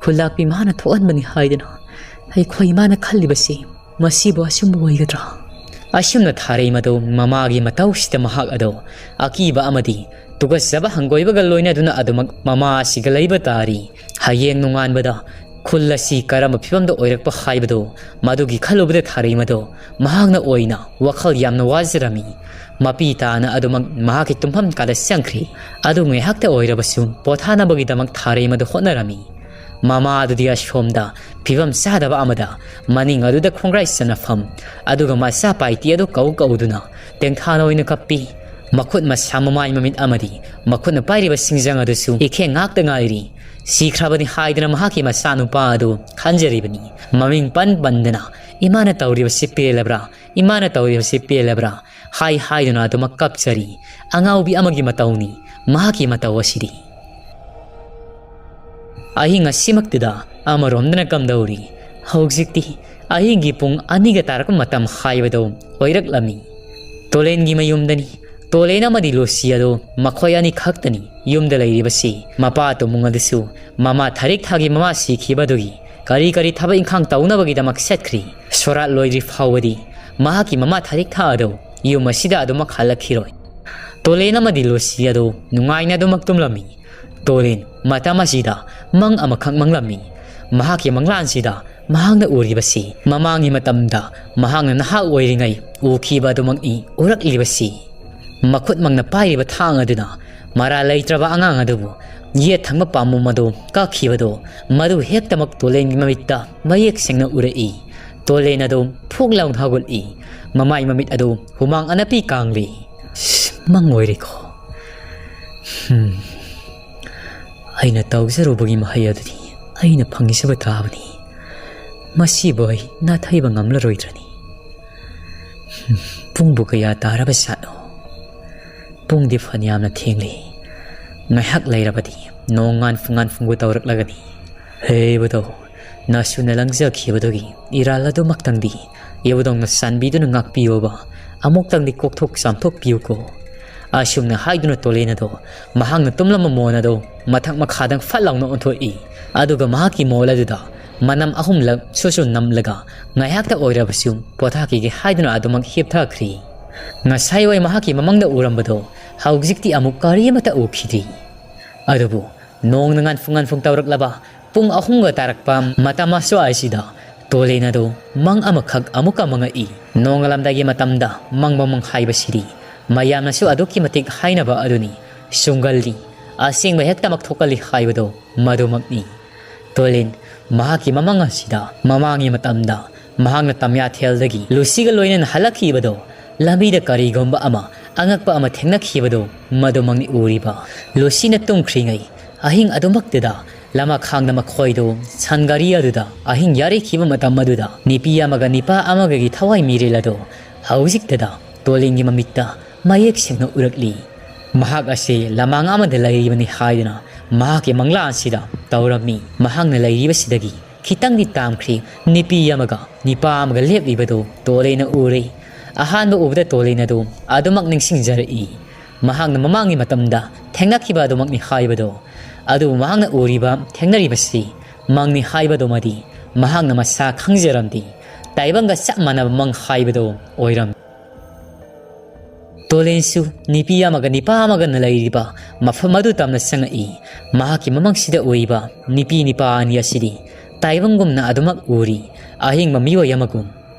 ꯈꯨꯂꯥꯛꯄꯤ ꯃꯥꯅ ꯊꯣꯛꯍꯟꯕꯅꯤ ꯍꯥꯏꯗꯅ ꯑꯩꯈꯣꯏ ꯏꯃꯥꯅ ꯈꯜꯂꯤꯕꯁꯤ ꯃꯁꯤꯕꯨ ꯑꯆꯨꯝꯕ ꯑꯣꯏꯒꯗ꯭ꯔꯥ?" ꯑꯁꯨꯝꯅ ꯊꯥꯔꯩ ꯃꯗꯨ ꯃꯃꯥꯒꯤ ꯃꯇꯧꯁꯤꯗ ꯃꯍꯥꯛ ꯑꯗꯨ ꯑꯀꯤꯕ ꯑꯃꯗꯤ ꯇꯨꯀꯠꯆꯕ ꯍꯪꯒꯣꯏꯕꯒ ꯂꯣꯏꯅꯗꯨꯅ ꯑꯗꯨꯃꯛ ꯃꯃꯥ ꯑꯁꯤꯒ ꯂꯩꯕ ꯇꯥꯔꯤ꯫ ꯍꯌꯦꯡ ꯅꯣꯡꯉꯥꯟꯕꯗ ꯈꯨꯜ ꯑꯁꯤ ꯀꯔꯝꯕ ꯐꯤꯕꯝꯗ ꯑꯣꯏꯔꯛꯄ ꯍꯥꯏꯕꯗꯨ ꯃꯗꯨꯒꯤ ꯈꯜꯂꯨꯕꯗ ꯊꯥꯔꯩ ꯃꯗꯨ ꯃꯍꯥꯛꯅ ꯑꯣꯏꯅ ꯋꯥꯈꯜ ꯌꯥꯝꯅ ꯋꯥꯖꯔꯝꯃꯤ꯫ ꯃꯄꯤ ꯇꯥꯅ ꯑꯗꯨꯃꯛ ꯃꯍꯥꯛꯀꯤ ꯇꯨꯝꯐꯝ ꯀꯥꯗ ꯆꯪꯈ꯭ꯔꯤ꯫ ꯑꯗꯨ ꯉꯥꯏꯍꯥꯛꯇ ꯑꯣꯏꯔꯕꯁꯨ ꯄꯣꯊꯥꯅꯕꯒꯤꯗꯃꯛ ꯊꯥꯔꯩ ꯃꯗꯨ ꯍꯣꯠꯅꯔꯝꯃꯤ꯫ ꯃꯃꯥ ꯑꯗꯨꯗꯤ ꯑꯁꯣꯝꯗ ꯐꯤꯕꯝ ꯆꯥꯗꯕ ꯑꯃꯗ ꯃꯅꯤꯡ ꯑꯗꯨꯗ ꯈꯣꯡꯒ꯭ꯔꯥꯏ ꯆꯅꯐꯝ, ꯑꯗꯨꯒ ꯃꯆꯥ ꯄꯥꯏꯇꯤ ꯑꯗꯨ ꯀꯧ ꯀꯧꯗꯨꯅ ꯇꯦꯡꯊꯥꯅ ꯑꯣꯏꯅ ꯀꯞꯄꯤ꯫ ꯃꯈꯨꯠ ꯃꯁꯥ, ꯃꯃꯥꯏ ꯃꯃꯤꯠ ꯑꯃꯗꯤ ꯃꯈꯨꯠꯅ ꯄꯥꯏꯔꯤꯕ ꯁꯤꯡꯖꯪ ꯑꯗꯨꯁꯨ ꯏꯈꯦꯡ ꯉꯥꯛꯇ ꯉꯥꯏꯔꯤ꯫ ꯁꯤꯈ꯭ꯔꯕꯅꯤ ꯍꯥꯏꯗꯨꯅ ꯃꯍꯥꯛꯀꯤ ꯃꯆꯥꯅꯨꯄꯥ ꯑꯗꯨ ꯈꯟꯖꯔꯤꯕꯅꯤ꯫ ꯃꯃꯤꯡ ꯄꯟ ꯄꯟꯗꯅ, "ꯏꯃꯥꯅ ꯇꯧꯔꯤꯕꯁꯤ ꯄꯦꯜꯂꯕ꯭ꯔꯥ? ꯏꯃꯥꯅ ꯇꯧꯔꯤꯕꯁꯤ ꯄꯦꯜꯂꯕ꯭ꯔꯥ?" ꯍꯥꯏ ꯍꯥꯏꯗꯨꯅ ꯑꯗꯨꯃꯛ ꯀꯞꯆꯔꯤ꯫ ꯑꯉꯥꯎꯕꯤ ꯑꯃꯒꯤ ꯃꯇꯧꯅꯤ ꯃꯍꯥꯛꯀꯤ ꯃꯇꯧ ꯑꯁꯤꯗꯤ꯫ ꯑꯍꯤꯡ ꯑꯁꯤꯃꯛꯇꯨꯗ ꯑꯃꯔꯣꯝꯗꯅ ꯀꯝꯗꯧꯔꯤ? ꯍꯧꯖꯤꯛꯇꯤ ꯑꯍꯤꯡꯒꯤ ꯄꯨꯡ ꯑꯅꯤꯒ ꯇꯥꯔꯛꯄ ꯃꯇꯝ ꯍꯥꯏꯕꯗꯨ ꯑꯣꯏꯔꯛꯂꯝꯃꯤ꯫ ꯇꯣꯂꯦꯟꯒꯤ ꯃꯌꯨꯝꯗꯅꯤ꯫ ꯇꯣꯂꯦꯟ ꯑꯃꯗꯤ ꯂꯨꯁꯤ ꯑꯗꯨ ꯃꯈꯣꯏ ꯑꯅꯤ ꯈꯛꯇꯅꯤ ꯌꯨꯝꯗ ꯂꯩꯔꯤꯕꯁꯤ꯫ ꯃꯄꯥ ꯇꯣꯃꯨꯡ ꯑꯗꯨꯁꯨ ꯃꯃꯥ ꯊꯔꯤꯛ ꯊꯥꯒꯤ ꯃꯃꯥ ꯁꯤꯈꯤꯕꯗꯨꯒꯤ ꯀꯔꯤ ꯀꯔꯤ ꯊꯕꯛ ꯏꯪꯈꯥꯡ ꯇꯧꯅꯕꯒꯤꯗꯃꯛ ꯆꯠꯈ꯭ꯔꯤ꯫ ꯁꯣꯔꯥꯠ ꯂꯣꯏꯗ꯭ꯔꯤ ꯐꯥꯎꯕꯗꯤ ꯃꯍꯥꯛꯀꯤ ꯃꯃꯥ ꯊꯔꯤꯛ ꯊꯥ ꯑꯗꯨ ꯌꯨꯝ ꯑꯁꯤꯗ ꯑꯗꯨꯃꯛ ꯍꯜꯂꯛꯈꯤꯔꯣꯏ꯫ ꯇꯣꯂꯦꯟ ꯑꯃꯗꯤ ꯂꯨꯁꯤ ꯑꯗꯨ ꯅꯨꯡꯉꯥꯏꯅ ꯑꯗꯨꯃꯛ ꯇꯨꯝꯂꯝꯃꯤ꯫ ꯇꯣꯂꯦꯟ ꯃꯇꯝ ꯑꯁꯤꯗ ꯃꯪ ꯑꯃꯈꯛ ꯃꯪꯂꯝꯃꯤ꯫ ꯃꯍꯥꯛꯀꯤ ꯃꯪꯂꯥꯟꯁꯤꯗ ꯃꯍꯥꯛꯅ ꯎꯔꯤꯕꯁꯤ ꯃꯃꯥꯡꯒꯤ ꯃꯇꯝꯗ ꯃꯍꯥꯛꯅ ꯅꯍꯥ ꯑꯣꯏꯔꯤꯉꯩ ꯎꯈꯤꯕ ꯑꯗꯨꯃꯛꯅꯤ ꯎꯔꯛꯂꯤꯕꯁꯤ꯫ ꯃꯈꯨꯠꯃꯛꯅ ꯄꯥꯏꯔꯤꯕ ꯊꯥꯡ ꯑꯗꯨꯅ ꯃꯔꯥ ꯂꯩꯇ꯭ꯔꯕ ꯑꯉꯥꯡ ꯑꯗꯨꯕꯨ ꯌꯦꯠ ꯊꯪꯕ ꯄꯥꯝꯕꯣꯝ ꯑꯗꯨ ꯀꯛꯈꯤꯕꯗꯨ, ꯃꯗꯨ ꯍꯦꯛꯇꯃꯛ ꯇꯣꯂꯦꯟꯒꯤ ꯃꯃꯤꯠꯇ ꯃꯌꯦꯛ ꯁꯦꯡꯅ ꯎꯔꯛꯏ꯫ ꯇꯣꯂꯦꯟ ꯑꯗꯨ ꯐꯨꯛ ꯂꯥꯎꯅ ꯍꯧꯒꯠꯂꯤ꯫ ꯃꯃꯥꯏ ꯃꯃꯤꯠ ꯑꯗꯨ ꯍꯨꯃꯥꯡ ꯑꯅꯞꯄꯤ ꯀꯥꯡꯂꯤ꯫ ꯃꯪ ꯑꯣꯏꯔꯦꯀꯣ꯫ ꯍꯝ꯫ ꯑꯩꯅ ꯇꯧꯖꯔꯨꯕꯒꯤ ꯃꯍꯩ ꯑꯗꯨꯗꯤ ꯑꯩꯅ ꯐꯪꯖꯕ ꯇꯥꯕꯅꯤ꯫ ꯃꯁꯤꯕꯨ ꯑꯩ ꯅꯥꯊꯩꯕ ꯉꯝꯂꯔꯣꯏꯗ꯭ꯔꯅꯤ꯫ ꯍꯝ, ꯄꯨꯡꯕꯨ ꯀꯌꯥ ꯇꯥꯔꯕ ꯖꯥꯠꯅꯣ? ꯄꯨꯡꯗꯤ ꯐꯅꯌꯥꯝꯅ ꯊꯦꯡꯂꯦ꯫ ꯉꯥꯏꯍꯥꯛ ꯂꯩꯔꯕꯗꯤ ꯅꯣꯡ ꯉꯥꯟꯐꯨ ꯉꯥꯟꯐꯨꯕ ꯇꯧꯔꯛꯂꯒꯅꯤ꯫ ꯍꯦ ꯏꯕꯨꯙꯧ, ꯅꯁꯨꯅ ꯂꯪꯖꯈꯤꯕꯗꯨꯒꯤ ꯏꯔꯥꯜ ꯑꯗꯨꯃꯛꯇꯪꯗꯤ ꯏꯕꯨꯙꯧꯅ ꯆꯥꯟꯕꯤꯗꯨꯅ ꯉꯥꯛꯄꯤꯌꯣꯕ꯫ ꯑꯃꯨꯛꯇꯪꯗꯤ ꯀꯣꯛꯊꯣꯛ ꯆꯥꯝꯊꯣꯛꯄꯤꯌꯨꯀꯣ꯫ ꯑꯁꯨꯝꯅ ꯍꯥꯏꯗꯨꯅ ꯇꯣꯂꯦꯟ ꯑꯗꯣ ꯃꯍꯥꯛꯅ ꯇꯨꯝꯂꯝꯕ ꯃꯣꯟ ꯑꯗꯣ ꯃꯊꯛ ꯃꯈꯥꯗꯪ ꯐꯠ ꯂꯥꯎꯅ ꯑꯣꯟꯊꯣꯛꯏ꯫ ꯑꯗꯨꯒ ꯃꯍꯥꯛꯀꯤ ꯃꯣꯜ ꯑꯗꯨꯗ ꯃꯅꯝ ꯑꯍꯨꯝꯂꯛ ꯁꯨꯁꯨ ꯅꯝꯂꯒ ꯉꯥꯏꯍꯥꯛꯇ ꯑꯣꯏꯔꯕꯁꯨ ꯄꯣꯊꯥꯈꯤꯒꯦ ꯍꯥꯏꯗꯨꯅ ꯑꯗꯨꯃꯛ ꯍꯤꯞꯊꯈ꯭ꯔꯤ꯫ ꯉꯁꯥꯏꯋꯥꯏ ꯃꯍꯥꯛꯀꯤ ꯃꯃꯪꯗ ꯎꯔꯝꯕꯗꯣ ꯍꯧꯖꯤꯛꯇꯤ ꯑꯃꯨꯛ ꯀꯔꯤ ꯑꯃꯠꯇ ꯎꯈꯤꯗ꯭ꯔꯤ꯫ ꯑꯗꯨꯕꯨ ꯅꯣꯡꯅ ꯉꯥꯟꯐꯨ ꯉꯥꯟꯐꯨ ꯇꯧꯔꯛꯂꯕ ꯄꯨꯡ ꯑꯍꯨꯝꯒ ꯇꯥꯔꯛꯄ ꯃꯇꯝ ꯑꯁ꯭ꯋꯥꯏꯁꯤꯗ ꯇꯣꯂꯦꯟ ꯑꯗꯨ ꯃꯪ ꯑꯃꯈꯛ ꯑꯃꯨꯛꯀ ꯃꯪꯉꯛꯏ꯫ ꯅꯣꯡꯉꯥꯜꯂꯝꯗꯥꯏꯒꯤ ꯃꯇꯝꯗ ꯃꯪꯕ ꯃꯪ ꯍꯥꯏꯕꯁꯤꯗꯤ ꯃꯌꯥꯝꯅꯁꯨ ꯑꯗꯨꯛꯀꯤ ꯃꯇꯤꯛ ꯍꯥꯏꯅꯕ ꯑꯗꯨꯅꯤ꯫ ꯆꯨꯝꯒꯜꯂꯤ, ꯑꯁꯦꯡꯕ ꯍꯦꯛꯇꯃꯛ ꯊꯣꯛꯀꯜꯂꯤ ꯍꯥꯏꯕꯗꯣ ꯃꯗꯨꯃꯛꯅꯤ꯫ ꯇꯣꯂꯤꯟ ꯃꯍꯥꯛꯀꯤ ꯃꯃꯪ ꯑꯁꯤꯗ ꯃꯃꯥꯡꯒꯤ ꯃꯇꯝꯗ ꯃꯍꯥꯛꯅ ꯇꯝꯌꯥꯊꯦꯜꯗꯒꯤ ꯂꯨꯁꯤꯒ ꯂꯣꯏꯅꯅ ꯍꯜꯂꯛꯈꯤꯕꯗꯣ, ꯂꯝꯕꯤꯗ ꯀꯔꯤꯒꯨꯝꯕ ꯑꯃ ꯑꯉꯛꯄ ꯑꯃ ꯊꯦꯡꯅꯈꯤꯕꯗꯣ, ꯃꯗꯨꯃꯛꯅꯤ ꯎꯔꯤꯕ꯫ ꯂꯨꯁꯤꯅ ꯇꯨꯝꯈ꯭ꯔꯤꯉꯩ ꯑꯍꯤꯡ ꯑꯗꯨꯃꯛꯇꯨꯗ ꯂꯃꯈꯥꯡꯗ ꯃꯈꯣꯏꯗꯨ ꯁꯟ ꯒꯥꯔꯤ ꯑꯗꯨꯗ ꯑꯍꯤꯡ ꯌꯥꯔꯩꯈꯤꯕ ꯃꯇꯝ ꯑꯗꯨꯗ ꯅꯨꯄꯤ ꯑꯃꯒ ꯅꯤꯄꯥ ꯑꯃꯒꯒꯤ ꯊꯋꯥꯏ ꯃꯤꯔꯦꯜ ꯑꯗꯨ ꯍꯧꯖꯤꯛꯇꯗ ꯇꯣꯂꯤꯟꯒꯤ ꯃꯃꯤꯠꯇ ꯃꯌꯦꯛ ꯁꯦꯡꯅ ꯎꯔꯛꯂꯤ꯫ ꯃꯍꯥꯛ ꯑꯁꯤ ꯂꯃꯥꯡ ꯑꯃꯗ ꯂꯩꯔꯤꯕꯅꯤ ꯍꯥꯏꯗꯨꯅ ꯃꯍꯥꯛꯀꯤ ꯃꯪꯂꯥꯟꯁꯤꯗ ꯇꯧꯔꯝꯃꯤ꯫ ꯃꯍꯥꯛꯅ ꯂꯩꯔꯤꯕꯁꯤꯗꯒꯤ ꯈꯤꯇꯪꯗꯤ ꯇꯥꯝꯈ꯭ꯔꯤ꯫ ꯅꯨꯄꯤ ꯑꯃꯒ ꯅꯤꯄꯥ ꯑꯃꯒ ꯂꯦꯞꯂꯤꯕꯗꯨ ꯇꯣꯂꯤꯟꯅ ꯎꯔꯦ꯫ ꯑꯍꯥꯟꯕ ꯎꯕꯗ ꯇꯣꯂꯤꯟ ꯑꯗꯨ ꯑꯗꯨꯃꯛ ꯅꯤꯡꯁꯤꯡꯖꯔꯛꯏ꯫ ꯃꯍꯥꯛꯅ ꯃꯃꯥꯡꯒꯤ ꯃꯇꯝꯗ ꯊꯦꯡꯅꯈꯤꯕ ꯑꯗꯨꯃꯛꯅꯤ ꯍꯥꯏꯕꯗꯣ꯫ ꯑꯗꯨꯕꯨ ꯃꯍꯥꯛꯅ ꯎꯔꯤꯕ, ꯊꯦꯡꯅꯔꯤꯕꯁꯤ ꯃꯪꯅꯤ ꯍꯥꯏꯕꯗꯨꯃꯗꯤ ꯃꯍꯥꯛꯅ ꯃꯁꯥ ꯈꯪꯖꯔꯝꯗꯦ꯫ ꯇꯥꯏꯕꯪꯒ ꯆꯞ ꯃꯥꯟꯅꯕ ꯃꯪ ꯍꯥꯏꯕꯗꯣ ꯑꯣꯏꯔꯝꯃꯤ꯫ ꯇꯣꯂꯤꯟꯁꯨ ꯅꯨꯄꯤ ꯑꯃꯒ ꯅꯤꯄꯥ ꯑꯃꯒꯅ ꯂꯩꯔꯤꯕ ꯃꯐꯝ ꯑꯗꯨ ꯇꯝꯅ ꯆꯪꯉꯛꯏ꯫ ꯃꯍꯥꯛꯀꯤ ꯃꯃꯪꯁꯤꯗ ꯎꯔꯤꯕ ꯅꯨꯄꯤ ꯅꯤꯄꯥ ꯑꯅꯤ ꯑꯁꯤꯗꯤ ꯇꯥꯏꯕꯪꯒꯨꯝꯅ ꯑꯗꯨꯃꯛ ꯎꯔꯤ, ꯑꯍꯤꯡꯕ ꯃꯤꯑꯣꯏ ꯑꯃꯒꯨꯝ꯫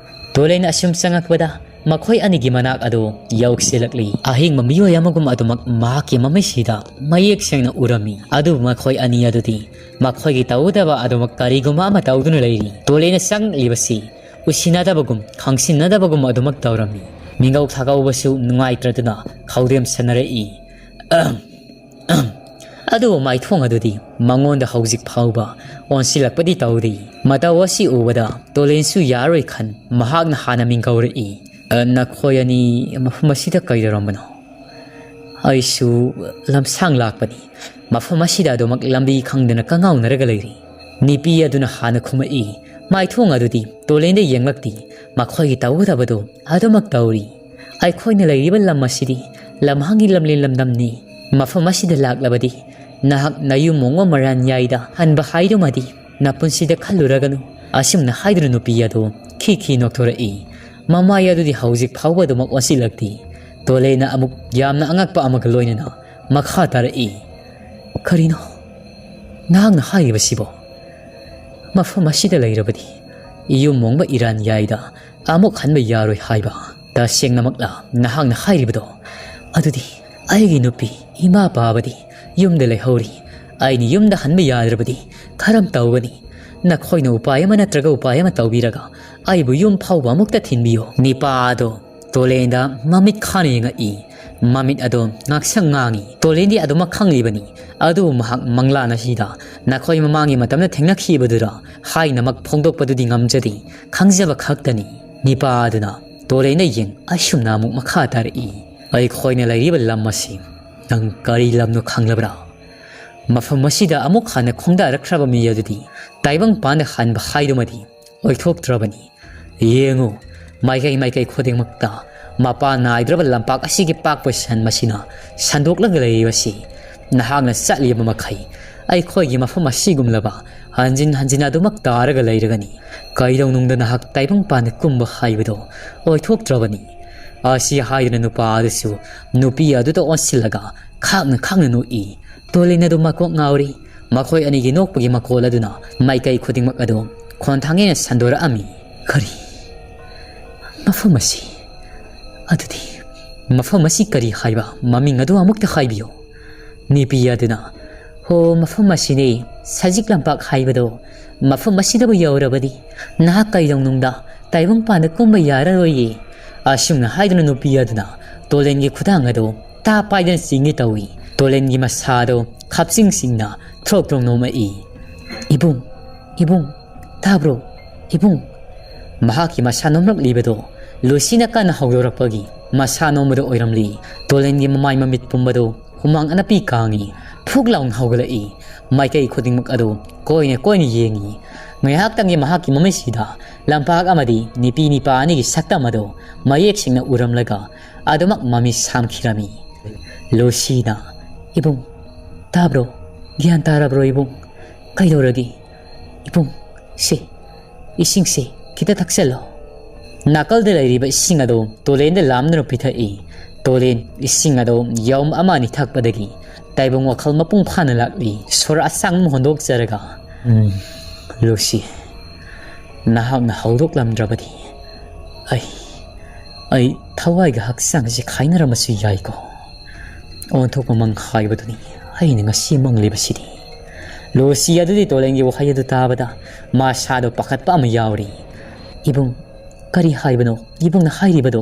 ꯇꯣꯂꯤꯟ ꯑꯁꯨꯝ ꯆꯪꯉꯛꯄꯗ ꯃꯈꯣꯏ ꯑꯅꯤꯒꯤ ꯃꯅꯥꯛ ꯑꯗꯨ ꯌꯧꯁꯤꯜꯂꯛꯂꯤ꯫ ꯑꯍꯤꯡꯕ ꯃꯤꯑꯣꯏ ꯑꯃꯒꯨꯝ ꯑꯗꯨꯃꯛ ꯃꯍꯥꯛꯀꯤ ꯃꯃꯩꯁꯤꯗ ꯃꯌꯦꯛ ꯁꯦꯡꯅ ꯎꯔꯝꯃꯤ꯫ ꯑꯗꯨꯕꯨ ꯃꯈꯣꯏ ꯑꯅꯤ ꯑꯗꯨꯗꯤ ꯃꯈꯣꯏꯒꯤ ꯇꯧꯒꯗꯕ ꯑꯗꯨꯃꯛ ꯀꯔꯤꯒꯨꯝꯕ ꯑꯃ ꯇꯧꯗꯨꯅ ꯂꯩꯔꯤ꯫ ꯇꯣꯂꯤꯟꯅ ꯆꯪꯂꯛꯂꯤꯕꯁꯤ ꯎꯁꯤꯟꯅꯗꯕꯒꯨꯝ, ꯈꯪꯁꯤꯟꯅꯗꯕꯒꯨꯝ ꯑꯗꯨꯃꯛ ꯇꯧꯔꯝꯃꯤ꯫ ꯃꯤꯡꯒꯧ ꯊꯥꯒꯧꯕꯁꯨ ꯅꯨꯡꯉꯥꯏꯇ꯭ꯔꯗꯨꯅ ꯈꯧꯗꯦꯝ ꯁꯟꯅꯔꯛꯏ꯫ ꯑꯗꯨꯕꯨ ꯃꯥꯏꯊꯣꯡ ꯑꯗꯨꯗꯤ ꯃꯉꯣꯟꯗ ꯍꯧꯖꯤꯛ ꯐꯥꯎꯕ ꯑꯣꯟꯁꯤꯜꯂꯛꯄꯗꯤ ꯇꯧꯔꯤ꯫ ꯃꯇꯧ ꯑꯁꯤ ꯎꯕꯗ ꯇꯣꯂꯤꯟꯁꯨ ꯌꯥꯔꯣꯏ ꯈꯟ ꯃꯍꯥꯛꯅ ꯍꯥꯟꯅ ꯃꯤꯡꯒꯧꯔꯛꯏ꯫ "ꯑ, ꯅꯈꯣꯏ ꯑꯅꯤ ꯃꯐꯝ ꯑꯁꯤꯗ ꯀꯩꯗꯧꯔꯝꯕꯅꯣ? ꯑꯩꯁꯨ ꯂꯝꯁꯥꯡ ꯂꯥꯛꯄꯅꯤ꯫ ꯃꯐꯝ ꯑꯁꯤꯗ ꯑꯗꯨꯃꯛ ꯂꯝꯕꯤ ꯈꯪꯗꯅ ꯀꯉꯥꯎꯅꯔꯒ ꯂꯩꯔꯤ꯫" ꯅꯨꯄꯤ ꯑꯗꯨꯅ ꯍꯥꯟꯅ ꯈꯨꯝꯃꯛꯏ꯫ ꯃꯥꯏꯊꯣꯡ ꯑꯗꯨꯗꯤ ꯇꯣꯂꯤꯟꯗ ꯌꯦꯡꯂꯛꯇꯦ꯫ ꯃꯈꯣꯏꯒꯤ ꯇꯧꯒꯗꯕꯗꯨ ꯑꯗꯨꯃꯛ ꯇꯧꯔꯤ꯫ ꯑꯩꯈꯣꯏꯅ ꯂꯩꯔꯤꯕ ꯂꯝ ꯑꯁꯤꯗꯤ ꯂꯝꯍꯥꯡꯒꯤ ꯂꯝꯂꯦꯟ ꯂꯝꯗꯝꯅꯤ꯫ ꯃꯐꯝ ꯑꯁꯤꯗ ꯂꯥꯛꯂꯕꯗꯤ ꯅꯍꯥꯛ ꯅꯌꯨꯝ ꯃꯣꯡꯕ ꯃꯔꯥꯟꯌꯥꯏꯗ ꯍꯟꯕ ꯍꯥꯏꯗꯨꯃꯗꯤ ꯅꯄꯨꯟꯁꯤꯗ ꯈꯜꯂꯨꯔꯒꯅꯨ꯫ ꯑꯁꯨꯝꯅ ꯍꯥꯏꯗꯨꯅ ꯅꯨꯄꯤ ꯑꯗꯨ ꯈꯤ ꯈꯤ ꯅꯣꯛꯊꯣꯔꯛꯏ꯫ ꯃꯃꯥꯏ ꯑꯗꯨꯗꯤ ꯍꯧꯖꯤꯛ ꯐꯥꯎꯕ ꯑꯗꯨꯃꯛ ꯑꯣꯟꯁꯤꯜꯂꯛꯇꯦ꯫ ꯇꯣꯂꯤꯟꯅ ꯑꯃꯨꯛ ꯌꯥꯝꯅ ꯑꯉꯛꯄ ꯑꯃꯒ ꯂꯣꯏꯅꯅ ꯃꯈꯥ ꯇꯥꯔꯛꯏ꯫ "ꯀꯔꯤꯅꯣ ꯅꯍꯥꯛꯅ ꯍꯥꯏꯔꯤꯕꯁꯤꯕꯣ? ꯃꯐꯝ ꯑꯁꯤꯗ ꯂꯩꯔꯕꯗꯤ ꯌꯨꯝ ꯃꯣꯡꯕ ꯏꯔꯥꯟ ꯌꯥꯏꯗ ꯑꯃꯨꯛ ꯍꯟꯕ ꯌꯥꯔꯣꯏ ꯍꯥꯏꯕ ꯇꯁꯦꯡꯅꯃꯛꯂ ꯅꯍꯥꯛꯅ ꯍꯥꯏꯔꯤꯕꯗꯣ? ꯑꯗꯨꯗꯤ ꯑꯩꯒꯤ ꯅꯨꯄꯤ ꯏꯃꯥ ꯄꯥꯕꯗꯤ ꯌꯨꯝꯗ ꯂꯩꯍꯧꯔꯤ꯫ ꯑꯩꯅ ꯌꯨꯝꯗ ꯍꯟꯕ ꯌꯥꯗ꯭ꯔꯕꯗꯤ ꯀꯔꯝ ꯇꯧꯒꯅꯤ? ꯅꯈꯣꯏꯅ ꯎꯄꯥꯏ ꯑꯃ ꯅꯠꯇ꯭ꯔꯒ ꯎꯄꯥꯏ ꯑꯃ ꯇꯧꯕꯤꯔꯒ ꯑꯩꯕꯨ ꯌꯨꯝ ꯐꯥꯎꯕ ꯑꯃꯨꯛꯇ ꯊꯤꯟꯕꯤꯌꯨ꯫ ꯅꯤꯄꯥ ꯑꯗꯣ ꯇꯣꯂꯦꯟꯗ ꯃꯃꯤꯠ ꯈꯥꯅ ꯌꯦꯡꯉꯛꯏ꯫ ꯃꯃꯤꯠ ꯑꯗꯣ ꯉꯥꯛꯁꯪ ꯉꯥꯡꯉꯤ꯫ ꯇꯣꯂꯦꯟꯗꯤ ꯑꯗꯨꯃꯛ ꯈꯪꯂꯤꯕꯅꯤ꯫ ꯑꯗꯨꯕꯨ ꯃꯍꯥꯛ ꯃꯪꯂꯥꯟ ꯑꯁꯤꯗ ꯅꯈꯣꯏ ꯃꯃꯥꯡꯒꯤ ꯃꯇꯝꯗ ꯊꯦꯡꯅꯈꯤꯕꯗꯨꯔ ꯍꯥꯏꯅꯃꯛ ꯐꯣꯡꯗꯣꯛꯄꯗꯨꯗꯤ ꯉꯝꯖꯗꯦ꯫ ꯈꯪꯖꯕ ꯈꯛꯇꯅꯤ꯫ ꯅꯤꯄꯥ ꯑꯗꯨꯅ ꯇꯣꯂꯦꯟꯗ ꯌꯦꯡ ꯑꯁꯨꯝꯅ ꯑꯃꯨꯛ ꯃꯈꯥ ꯇꯥꯔꯛꯏ꯫ ꯑꯩꯈꯣꯏꯅ ꯂꯩꯔꯤꯕ ꯂꯝ ꯑꯁꯤ ꯅꯪ ꯀꯔꯤ ꯂꯝꯅꯣ ꯈꯪꯂꯕ꯭ꯔꯥ? ꯃꯐꯝ ꯑꯁꯤꯗ ꯑꯃꯨꯛ ꯍꯟꯅ ꯈꯣꯡꯗꯥꯔꯛꯈ꯭ꯔꯕ ꯃꯤ ꯑꯗꯨꯗꯤ ꯇꯥꯏꯕꯪꯄꯥꯟꯗ ꯍꯟꯕ ꯍꯥꯏꯗꯨꯃꯗꯤ ꯑꯣꯏꯊꯣꯛꯇ꯭ꯔꯕꯅꯤ꯫ ꯌꯦꯡꯉꯨ, ꯃꯥꯏꯀꯩ ꯃꯥꯏꯀꯩ ꯈꯨꯗꯤꯡꯃꯛꯇ ꯃꯄꯥ ꯅꯥꯏꯗ꯭ꯔꯕ ꯂꯝꯄꯥꯛ ꯑꯁꯤꯒꯤ ꯄꯥꯛꯄ ꯁꯟ ꯃꯁꯤꯅ ꯁꯟꯗꯣꯛꯂꯒ ꯂꯩꯔꯤꯕꯁꯤ꯫ ꯅꯍꯥꯛꯅ ꯆꯠꯂꯤꯕ ꯃꯈꯩ ꯑꯩꯈꯣꯏꯒꯤ ꯃꯐꯝ ꯑꯁꯤꯒꯨꯝꯂꯕ ꯍꯟꯖꯤꯟ ꯍꯟꯖꯤꯟ ꯑꯗꯨꯃꯛ ꯇꯥꯔꯒ ꯂꯩꯔꯒꯅꯤ꯫ ꯀꯩꯗꯧꯅꯨꯡꯗ ꯅꯍꯥꯛ ꯇꯥꯏꯕꯪꯄꯥꯟꯗ ꯀꯨꯝꯕ ꯍꯥꯏꯕꯗꯣ ꯑꯣꯏꯊꯣꯛꯇ꯭ꯔꯕꯅꯤ꯫ ꯑꯁꯤ ꯍꯥꯏꯗꯨꯅ ꯅꯨꯄꯥ ꯑꯗꯨꯁꯨ ꯅꯨꯄꯤ ꯑꯗꯨꯗ ꯑꯣꯟꯁꯤꯜꯂꯒ ꯈꯥꯛꯅ ꯈꯥꯛꯅ ꯅꯣꯛꯏ꯫ ꯇꯣꯂꯤꯟ ꯑꯗꯨ ꯃꯀꯣꯛ ꯉꯥꯎꯔꯤ꯫ ꯃꯈꯣꯏ ꯑꯅꯤꯒꯤ ꯅꯣꯛꯄꯒꯤ ꯃꯈꯣꯜ ꯑꯗꯨꯅ ꯃꯥꯏꯀꯩ ꯈꯨꯗꯤꯡꯃꯛ ꯑꯗꯨ ꯈꯣꯟꯊꯥꯡ ꯍꯦꯟꯅ ꯁꯟꯗꯣꯔꯛꯑꯝꯃꯤ꯫ ꯀꯔꯤ? ꯃꯐꯝ ꯑꯁꯤ? ꯑꯗꯨꯗꯤ ꯃꯐꯝ ꯑꯁꯤ ꯀꯔꯤ ꯍꯥꯏꯕ ꯃꯃꯤꯡ ꯑꯗꯨ ꯑꯃꯨꯛꯇ ꯍꯥꯏꯕꯤꯌꯨ꯫ ꯅꯨꯄꯤ ꯑꯗꯨꯅ, "ꯍꯣ, ꯃꯐꯝ ꯑꯁꯤꯅꯤ, ꯁꯖꯤꯛ ꯂꯝꯄꯥꯛ ꯍꯥꯏꯕꯗꯣ꯫ ꯃꯐꯝ ꯑꯁꯤꯗꯕꯨ ꯌꯧꯔꯕꯗꯤ ꯅꯍꯥꯛ ꯀꯩꯗꯧꯅꯨꯡꯗ ꯇꯥꯏꯕꯪꯄꯥꯟꯗ ꯀꯨꯝꯕ ꯌꯥꯔꯔꯣꯏꯌꯦ"꯫ ꯑꯁꯨꯝꯅ ꯍꯥꯏꯗꯨꯅ ꯅꯨꯄꯤ ꯑꯗꯨꯅ ꯇꯣꯂꯦꯟꯒꯤ ꯈꯨꯗꯥꯡ ꯑꯗꯨ ꯇꯥ ꯄꯥꯏꯗꯨꯅ ꯆꯤꯡꯒꯦ ꯇꯧꯏ꯫ ꯇꯣꯂꯦꯟꯒꯤ ꯃꯁꯥ ꯑꯗꯨ ꯈꯞꯆꯤꯡ ꯆꯤꯡꯅ ꯊ꯭ꯔꯣꯛ ꯊ꯭ꯔꯣꯛ ꯅꯣꯝꯃꯛꯏ꯫ "ꯏꯕꯨꯡ, ꯏꯕꯨꯡ, ꯇꯥꯕ꯭ꯔꯣ? ꯏꯕꯨꯡ!" ꯃꯍꯥꯛꯀꯤ ꯃꯁꯥ ꯅꯣꯝꯂꯛꯂꯤꯕꯗꯨ ꯂꯨꯁꯤꯅ ꯀꯟꯅ ꯍꯧꯗꯣꯔꯛꯄꯒꯤ ꯃꯁꯥ ꯅꯣꯝꯕꯗꯨ ꯑꯣꯏꯔꯝꯂꯤ꯫ ꯇꯣꯂꯦꯟꯒꯤ ꯃꯃꯥꯏ ꯃꯃꯤꯠ ꯄꯨꯝꯕꯗꯨ ꯍꯨꯃꯥꯡ ꯑꯅꯞꯄꯤ ꯀꯥꯡꯏ꯫ ꯐꯨꯛ ꯂꯥꯎꯅ ꯍꯧꯒꯠꯂꯛꯏ꯫ ꯃꯥꯏꯀꯩ ꯈꯨꯗꯤꯡꯃꯛ ꯑꯗꯨ ꯀꯣꯏꯅ ꯀꯣꯏꯅ ꯌꯦꯡꯏ꯫ ꯉꯥꯏꯍꯥꯛꯇꯪꯒꯤ ꯃꯍꯥꯛꯀꯤ ꯃꯃꯤꯠꯁꯤꯗ ꯂꯝꯄꯥꯛ ꯑꯃꯗꯤ ꯅꯨꯄꯤ ꯅꯤꯄꯥ ꯑꯅꯤꯒꯤ ꯁꯛꯇꯝ ꯑꯗꯨ ꯃꯌꯦꯛ ꯁꯦꯡꯅ ꯎꯔꯝꯂꯒ ꯑꯗꯨꯃꯛ ꯃꯃꯤꯠ ꯁꯥꯝꯈꯤꯔꯝꯃꯤ꯫ ꯂꯨꯁꯤꯅ, "ꯏꯕꯨꯡ, ꯇꯥꯕ꯭ꯔꯣ? ꯒ꯭ꯌꯥꯟ ꯇꯥꯔꯕ꯭ꯔꯣ ꯏꯕꯨꯡ? ꯀꯩꯗꯧꯔꯒꯦ? ꯏꯕꯨꯡ, ꯁꯦ, ꯏꯁꯤꯡꯁꯦ ꯈꯤꯇ ꯊꯛꯆꯜꯂꯣ"꯫ ꯅꯥꯀꯜꯗ ꯂꯩꯔꯤꯕ ꯏꯁꯤꯡ ꯑꯗꯨ ꯇꯣꯂꯦꯟꯗ ꯂꯥꯝꯗꯨꯅ ꯄꯤꯊꯛꯏ꯫ ꯇꯣꯂꯦꯟ ꯏꯁꯤꯡ ꯑꯗꯨ ꯌꯥꯎꯝ ꯑꯃ ꯑꯅꯤ ꯊꯛꯄꯗꯒꯤ ꯇꯥꯏꯕꯪ ꯋꯥꯈꯜ ꯃꯄꯨꯡ ꯐꯥꯅ ꯂꯥꯛꯂꯤ꯫ ꯁꯣꯔ ꯑꯁꯥꯡꯕ ꯑꯃ ꯍꯣꯟꯗꯣꯛꯆꯔꯒ, "ꯎꯝ, ꯂꯨꯁꯤ, ꯅꯍꯥꯛꯅ ꯍꯧꯗꯣꯛꯂꯝꯗ꯭ꯔꯕꯗꯤ ꯑꯩ, ꯑꯩ ꯊꯋꯥꯏꯒ ꯍꯛꯆꯥꯡꯁꯤ ꯈꯥꯏꯅꯔꯝꯕꯁꯨ ꯌꯥꯏꯀꯣ꯫ ꯑꯣꯟꯊꯣꯛꯄ ꯃꯪ ꯍꯥꯏꯕꯗꯨꯅꯤ ꯑꯩꯅ ꯉꯁꯤ ꯃꯪꯂꯤꯕꯁꯤꯗꯤ"꯫ ꯂꯨꯁꯤ ꯑꯗꯨꯗꯤ ꯇꯣꯂꯦꯟꯒꯤ ꯋꯥꯍꯩ ꯑꯗꯨ ꯇꯥꯕꯗ ꯃꯁꯥꯗꯣ ꯄꯥꯈꯠꯄ ꯑꯃ ꯌꯥꯎꯔꯤ꯫ "ꯏꯕꯨꯡ, ꯀꯔꯤ ꯍꯥꯏꯕꯅꯣ ꯏꯕꯨꯡꯅ ꯍꯥꯏꯔꯤꯕꯗꯣ?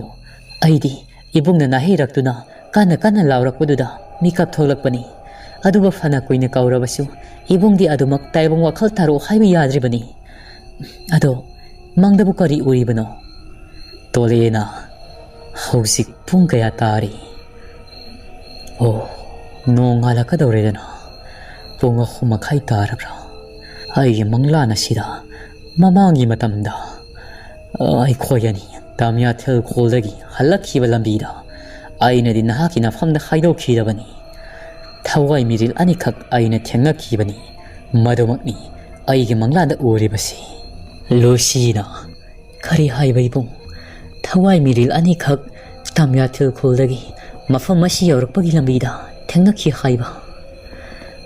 ꯑꯩꯗꯤ ꯏꯕꯨꯡꯅ ꯅꯥꯍꯩꯔꯛꯇꯨꯅ ꯀꯟꯅ ꯀꯟꯅ ꯂꯥꯎꯔꯛꯄꯗꯨꯗ ꯃꯤꯀꯞ ꯊꯣꯛꯂꯛꯄꯅꯤ꯫ ꯑꯗꯨꯒ ꯐꯅ ꯀꯨꯏꯅ ꯀꯧꯔꯕꯁꯨ ꯏꯕꯨꯡꯗꯤ ꯑꯗꯨꯃꯛ ꯇꯥꯏꯕꯪ ꯋꯥꯈꯜ ꯇꯥꯔꯣ ꯍꯥꯏꯕ ꯌꯥꯗ꯭ꯔꯤꯕꯅꯤ꯫ ꯑꯗꯣ ꯃꯪꯗꯕꯨ ꯀꯔꯤ ꯎꯔꯤꯕꯅꯣ?" ꯇꯣꯂꯦꯅ, "ꯍꯧꯖꯤꯛ ꯄꯨꯡ ꯀꯌꯥ ꯇꯥꯔꯤ?" "ꯑꯣ, ꯅꯣꯡ ꯉꯥꯜꯂꯛꯀꯗꯧꯔꯦꯗꯅ꯫ ꯄꯨꯡ ꯑꯍꯨꯝ ꯃꯈꯥꯏ ꯇꯥꯔꯕ꯭ꯔꯥ? ꯑꯩꯒꯤ ꯃꯪꯂꯥꯟ ꯑꯁꯤꯗ ꯃꯃꯥꯡꯒꯤ ꯃꯇꯝꯗ ꯑꯩꯈꯣꯏ ꯑꯅꯤ ꯇꯥꯃꯤꯌꯥꯊꯦꯜ ꯈꯨꯜꯗꯒꯤ ꯍꯜꯂꯛꯈꯤꯕ ꯂꯝꯕꯤꯗ ꯑꯩꯅꯗꯤ ꯅꯍꯥꯛꯀꯤ ꯅꯐꯝꯗ ꯍꯥꯏꯗꯣꯛꯈꯤꯗꯕꯅꯤ꯫ ꯊꯋꯥꯏ ꯃꯤꯔꯤꯜ ꯑꯅꯤꯈꯛ ꯑꯩꯅ ꯊꯦꯡꯅꯈꯤꯕꯅꯤ꯫ ꯃꯗꯨꯃꯛꯅꯤ ꯑꯩꯒꯤ ꯃꯪꯂꯥꯟꯗ ꯎꯔꯤꯕꯁꯤ꯫" ꯂꯨꯁꯤꯅ, "ꯀꯔꯤ ꯍꯥꯏꯕ ꯏꯕꯨꯡ? ꯊꯋꯥꯏ ꯃꯤꯔꯤꯜ ꯑꯅꯤꯈꯛ ꯇꯥꯃꯤꯌꯥꯊꯦꯜ ꯈꯨꯜꯗꯒꯤ ꯃꯐꯝ ꯑꯁꯤ ꯌꯧꯔꯛꯄꯒꯤ ꯂꯝꯕꯤꯗ ꯊꯦꯡꯅꯈꯤ ꯍꯥꯏꯕ?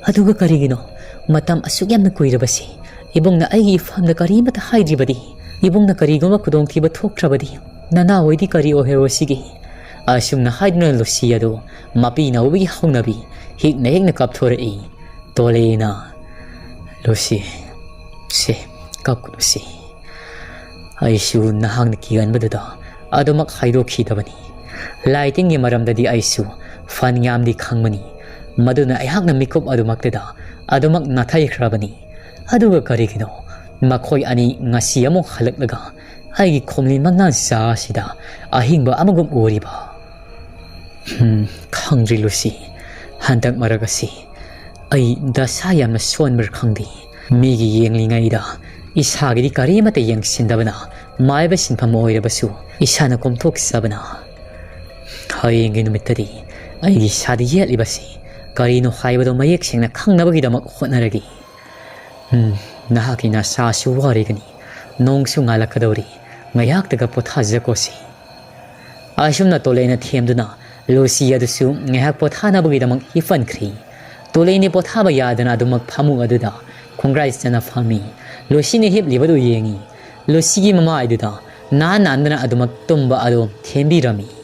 ꯑꯗꯨꯒ ꯀꯔꯤꯒꯤꯅꯣ ꯃꯇꯝ ꯑꯁꯨꯛ ꯌꯥꯝꯅ ꯀꯨꯏꯔꯕꯁꯤ ꯏꯕꯨꯡꯅ ꯑꯩꯒꯤ ꯏꯐꯝꯗ ꯀꯔꯤꯃꯠꯇ ꯍꯥꯏꯗ꯭ꯔꯤꯕꯗꯤ? ꯏꯕꯨꯡꯅ ꯀꯔꯤꯒꯨꯝꯕ ꯈꯨꯗꯣꯡꯊꯤꯕ ꯊꯣꯛꯈ꯭ꯔꯕꯗꯤ ꯅꯅꯥꯎ ꯍꯣꯏꯗꯤ ꯀꯔꯤ ꯑꯣꯏꯍꯧꯔꯣ ꯁꯤꯒꯤ?" ꯑꯁꯨꯝꯅ ꯍꯥꯏꯗꯨꯅ ꯂꯨꯁꯤ ꯑꯗꯨ ꯃꯄꯤ ꯅꯧꯕꯒꯤ ꯍꯧꯅꯕꯤ ꯍꯤꯛꯅ ꯍꯤꯛꯅ ꯀꯥꯞꯊꯣꯔꯛꯏ꯫ ꯇꯣꯂꯦꯅ, "ꯂꯨꯁꯤ, ꯁꯦ, ꯀꯞꯀꯅꯨꯁꯤ꯫ ꯑꯩꯁꯨ ꯅꯍꯥꯛꯅ ꯀꯤꯒꯟꯕꯗꯨꯗ ꯑꯗꯨꯃꯛ ꯍꯥꯏꯗꯣꯛꯈꯤꯗꯕꯅꯤ꯫ ꯂꯥꯏ ꯇꯤꯟꯒꯤ ꯃꯔꯝꯗꯗꯤ ꯑꯩꯁꯨ ꯐꯅꯌꯥꯝꯗꯤ ꯈꯪꯕꯅꯤ꯫ ꯃꯗꯨꯅ ꯑꯩꯍꯥꯛꯅ ꯃꯤꯀꯨꯞ ꯑꯗꯨꯃꯛꯇꯗ ꯑꯗꯨꯃꯛ ꯅꯥꯊꯩꯈ꯭ꯔꯕꯅꯤ꯫ ꯑꯗꯨꯒ ꯀꯔꯤꯒꯤꯅꯣ ꯃꯈꯣꯏ ꯑꯅꯤ ꯉꯁꯤ ꯑꯃꯨꯛ ꯍꯜꯂꯛꯂꯒ ꯑꯩꯒꯤ ꯈꯣꯝꯂꯤ ꯃꯪꯂꯥꯟ ꯆꯥ ꯑꯁꯤꯗ ꯑꯍꯤꯡꯕ ꯑꯃꯒꯨꯝ ꯎꯔꯤꯕ?" "ꯍꯝ, ꯈꯪꯗ꯭ꯔꯤ ꯂꯨꯁꯤ꯫ ꯍꯟꯗꯛ ꯃꯔꯛ ꯑꯁꯤ ꯑꯩ ꯗꯁꯥ ꯌꯥꯝꯅ ꯁꯣꯟꯕ꯭ꯔꯥ ꯈꯪꯗꯦ꯫ ꯃꯤꯒꯤ ꯌꯦꯡꯂꯤꯉꯩꯗ ꯏꯁꯥꯒꯤꯗꯤ ꯀꯔꯤꯃꯠꯇ ꯌꯦꯡꯁꯤꯟꯗꯕꯅ ꯃꯥꯏꯕ ꯁꯤꯟꯐꯝ ꯑꯣꯏꯔꯕꯁꯨ ꯏꯁꯥꯅ ꯀꯣꯝꯊꯣꯛꯆꯕꯅ꯫ ꯍꯌꯦꯡꯒꯤ ꯅꯨꯃꯤꯠꯇꯗꯤ ꯑꯩꯒꯤ ꯏꯁꯥꯗ ꯌꯦꯠꯂꯤꯕꯁꯤ ꯀꯔꯤꯅꯣ ꯍꯥꯏꯕꯗꯨ ꯃꯌꯦꯛ ꯁꯦꯡꯅ ꯈꯪꯅꯕꯒꯤꯗꯃꯛ ꯍꯣꯠꯅꯔꯒꯦ꯫ ꯎꯝ, ꯅꯍꯥꯛꯀꯤ ꯅꯁꯥꯁꯨ ꯋꯥꯔꯤꯒꯅꯤ꯫ ꯅꯣꯡꯁꯨ ꯉꯥꯜꯂꯛꯀꯗꯧꯔꯤ꯫ ꯉꯥꯏꯍꯥꯛꯇꯒ ꯄꯣꯊꯥꯖꯀꯣꯁꯤ꯫" ꯑꯁꯨꯝꯅ ꯇꯣꯂꯦꯅ ꯊꯦꯝꯗꯨꯅ ꯂꯨꯁꯤ ꯑꯗꯨꯁꯨ ꯉꯥꯏꯍꯥꯛ ꯄꯣꯊꯥꯅꯕꯒꯤꯗꯃꯛ ꯍꯤꯞꯍꯟꯈ꯭ꯔꯤ꯫ ꯇꯣꯂꯦꯅꯤ ꯄꯣꯊꯥꯕ ꯌꯥꯗꯅ ꯑꯗꯨꯃꯛ ꯐꯃꯨꯡ ꯑꯗꯨꯗ ꯈꯣꯡꯒ꯭ꯔꯥꯏ ꯆꯅ ꯐꯝꯃꯤ꯫ ꯂꯨꯁꯤꯅ ꯍꯤꯞꯂꯤꯕꯗꯨ ꯌꯦꯡꯉꯤ꯫ ꯂꯨꯁꯤꯒꯤ ꯃꯃꯥꯏꯗꯨꯗ ꯅꯥꯟ ꯅꯥꯟꯗꯅ ꯑꯗꯨꯃꯛ ꯇꯨꯝꯕ ꯑꯗꯨ ꯊꯦꯝꯕꯤꯔꯝꯃꯤ꯫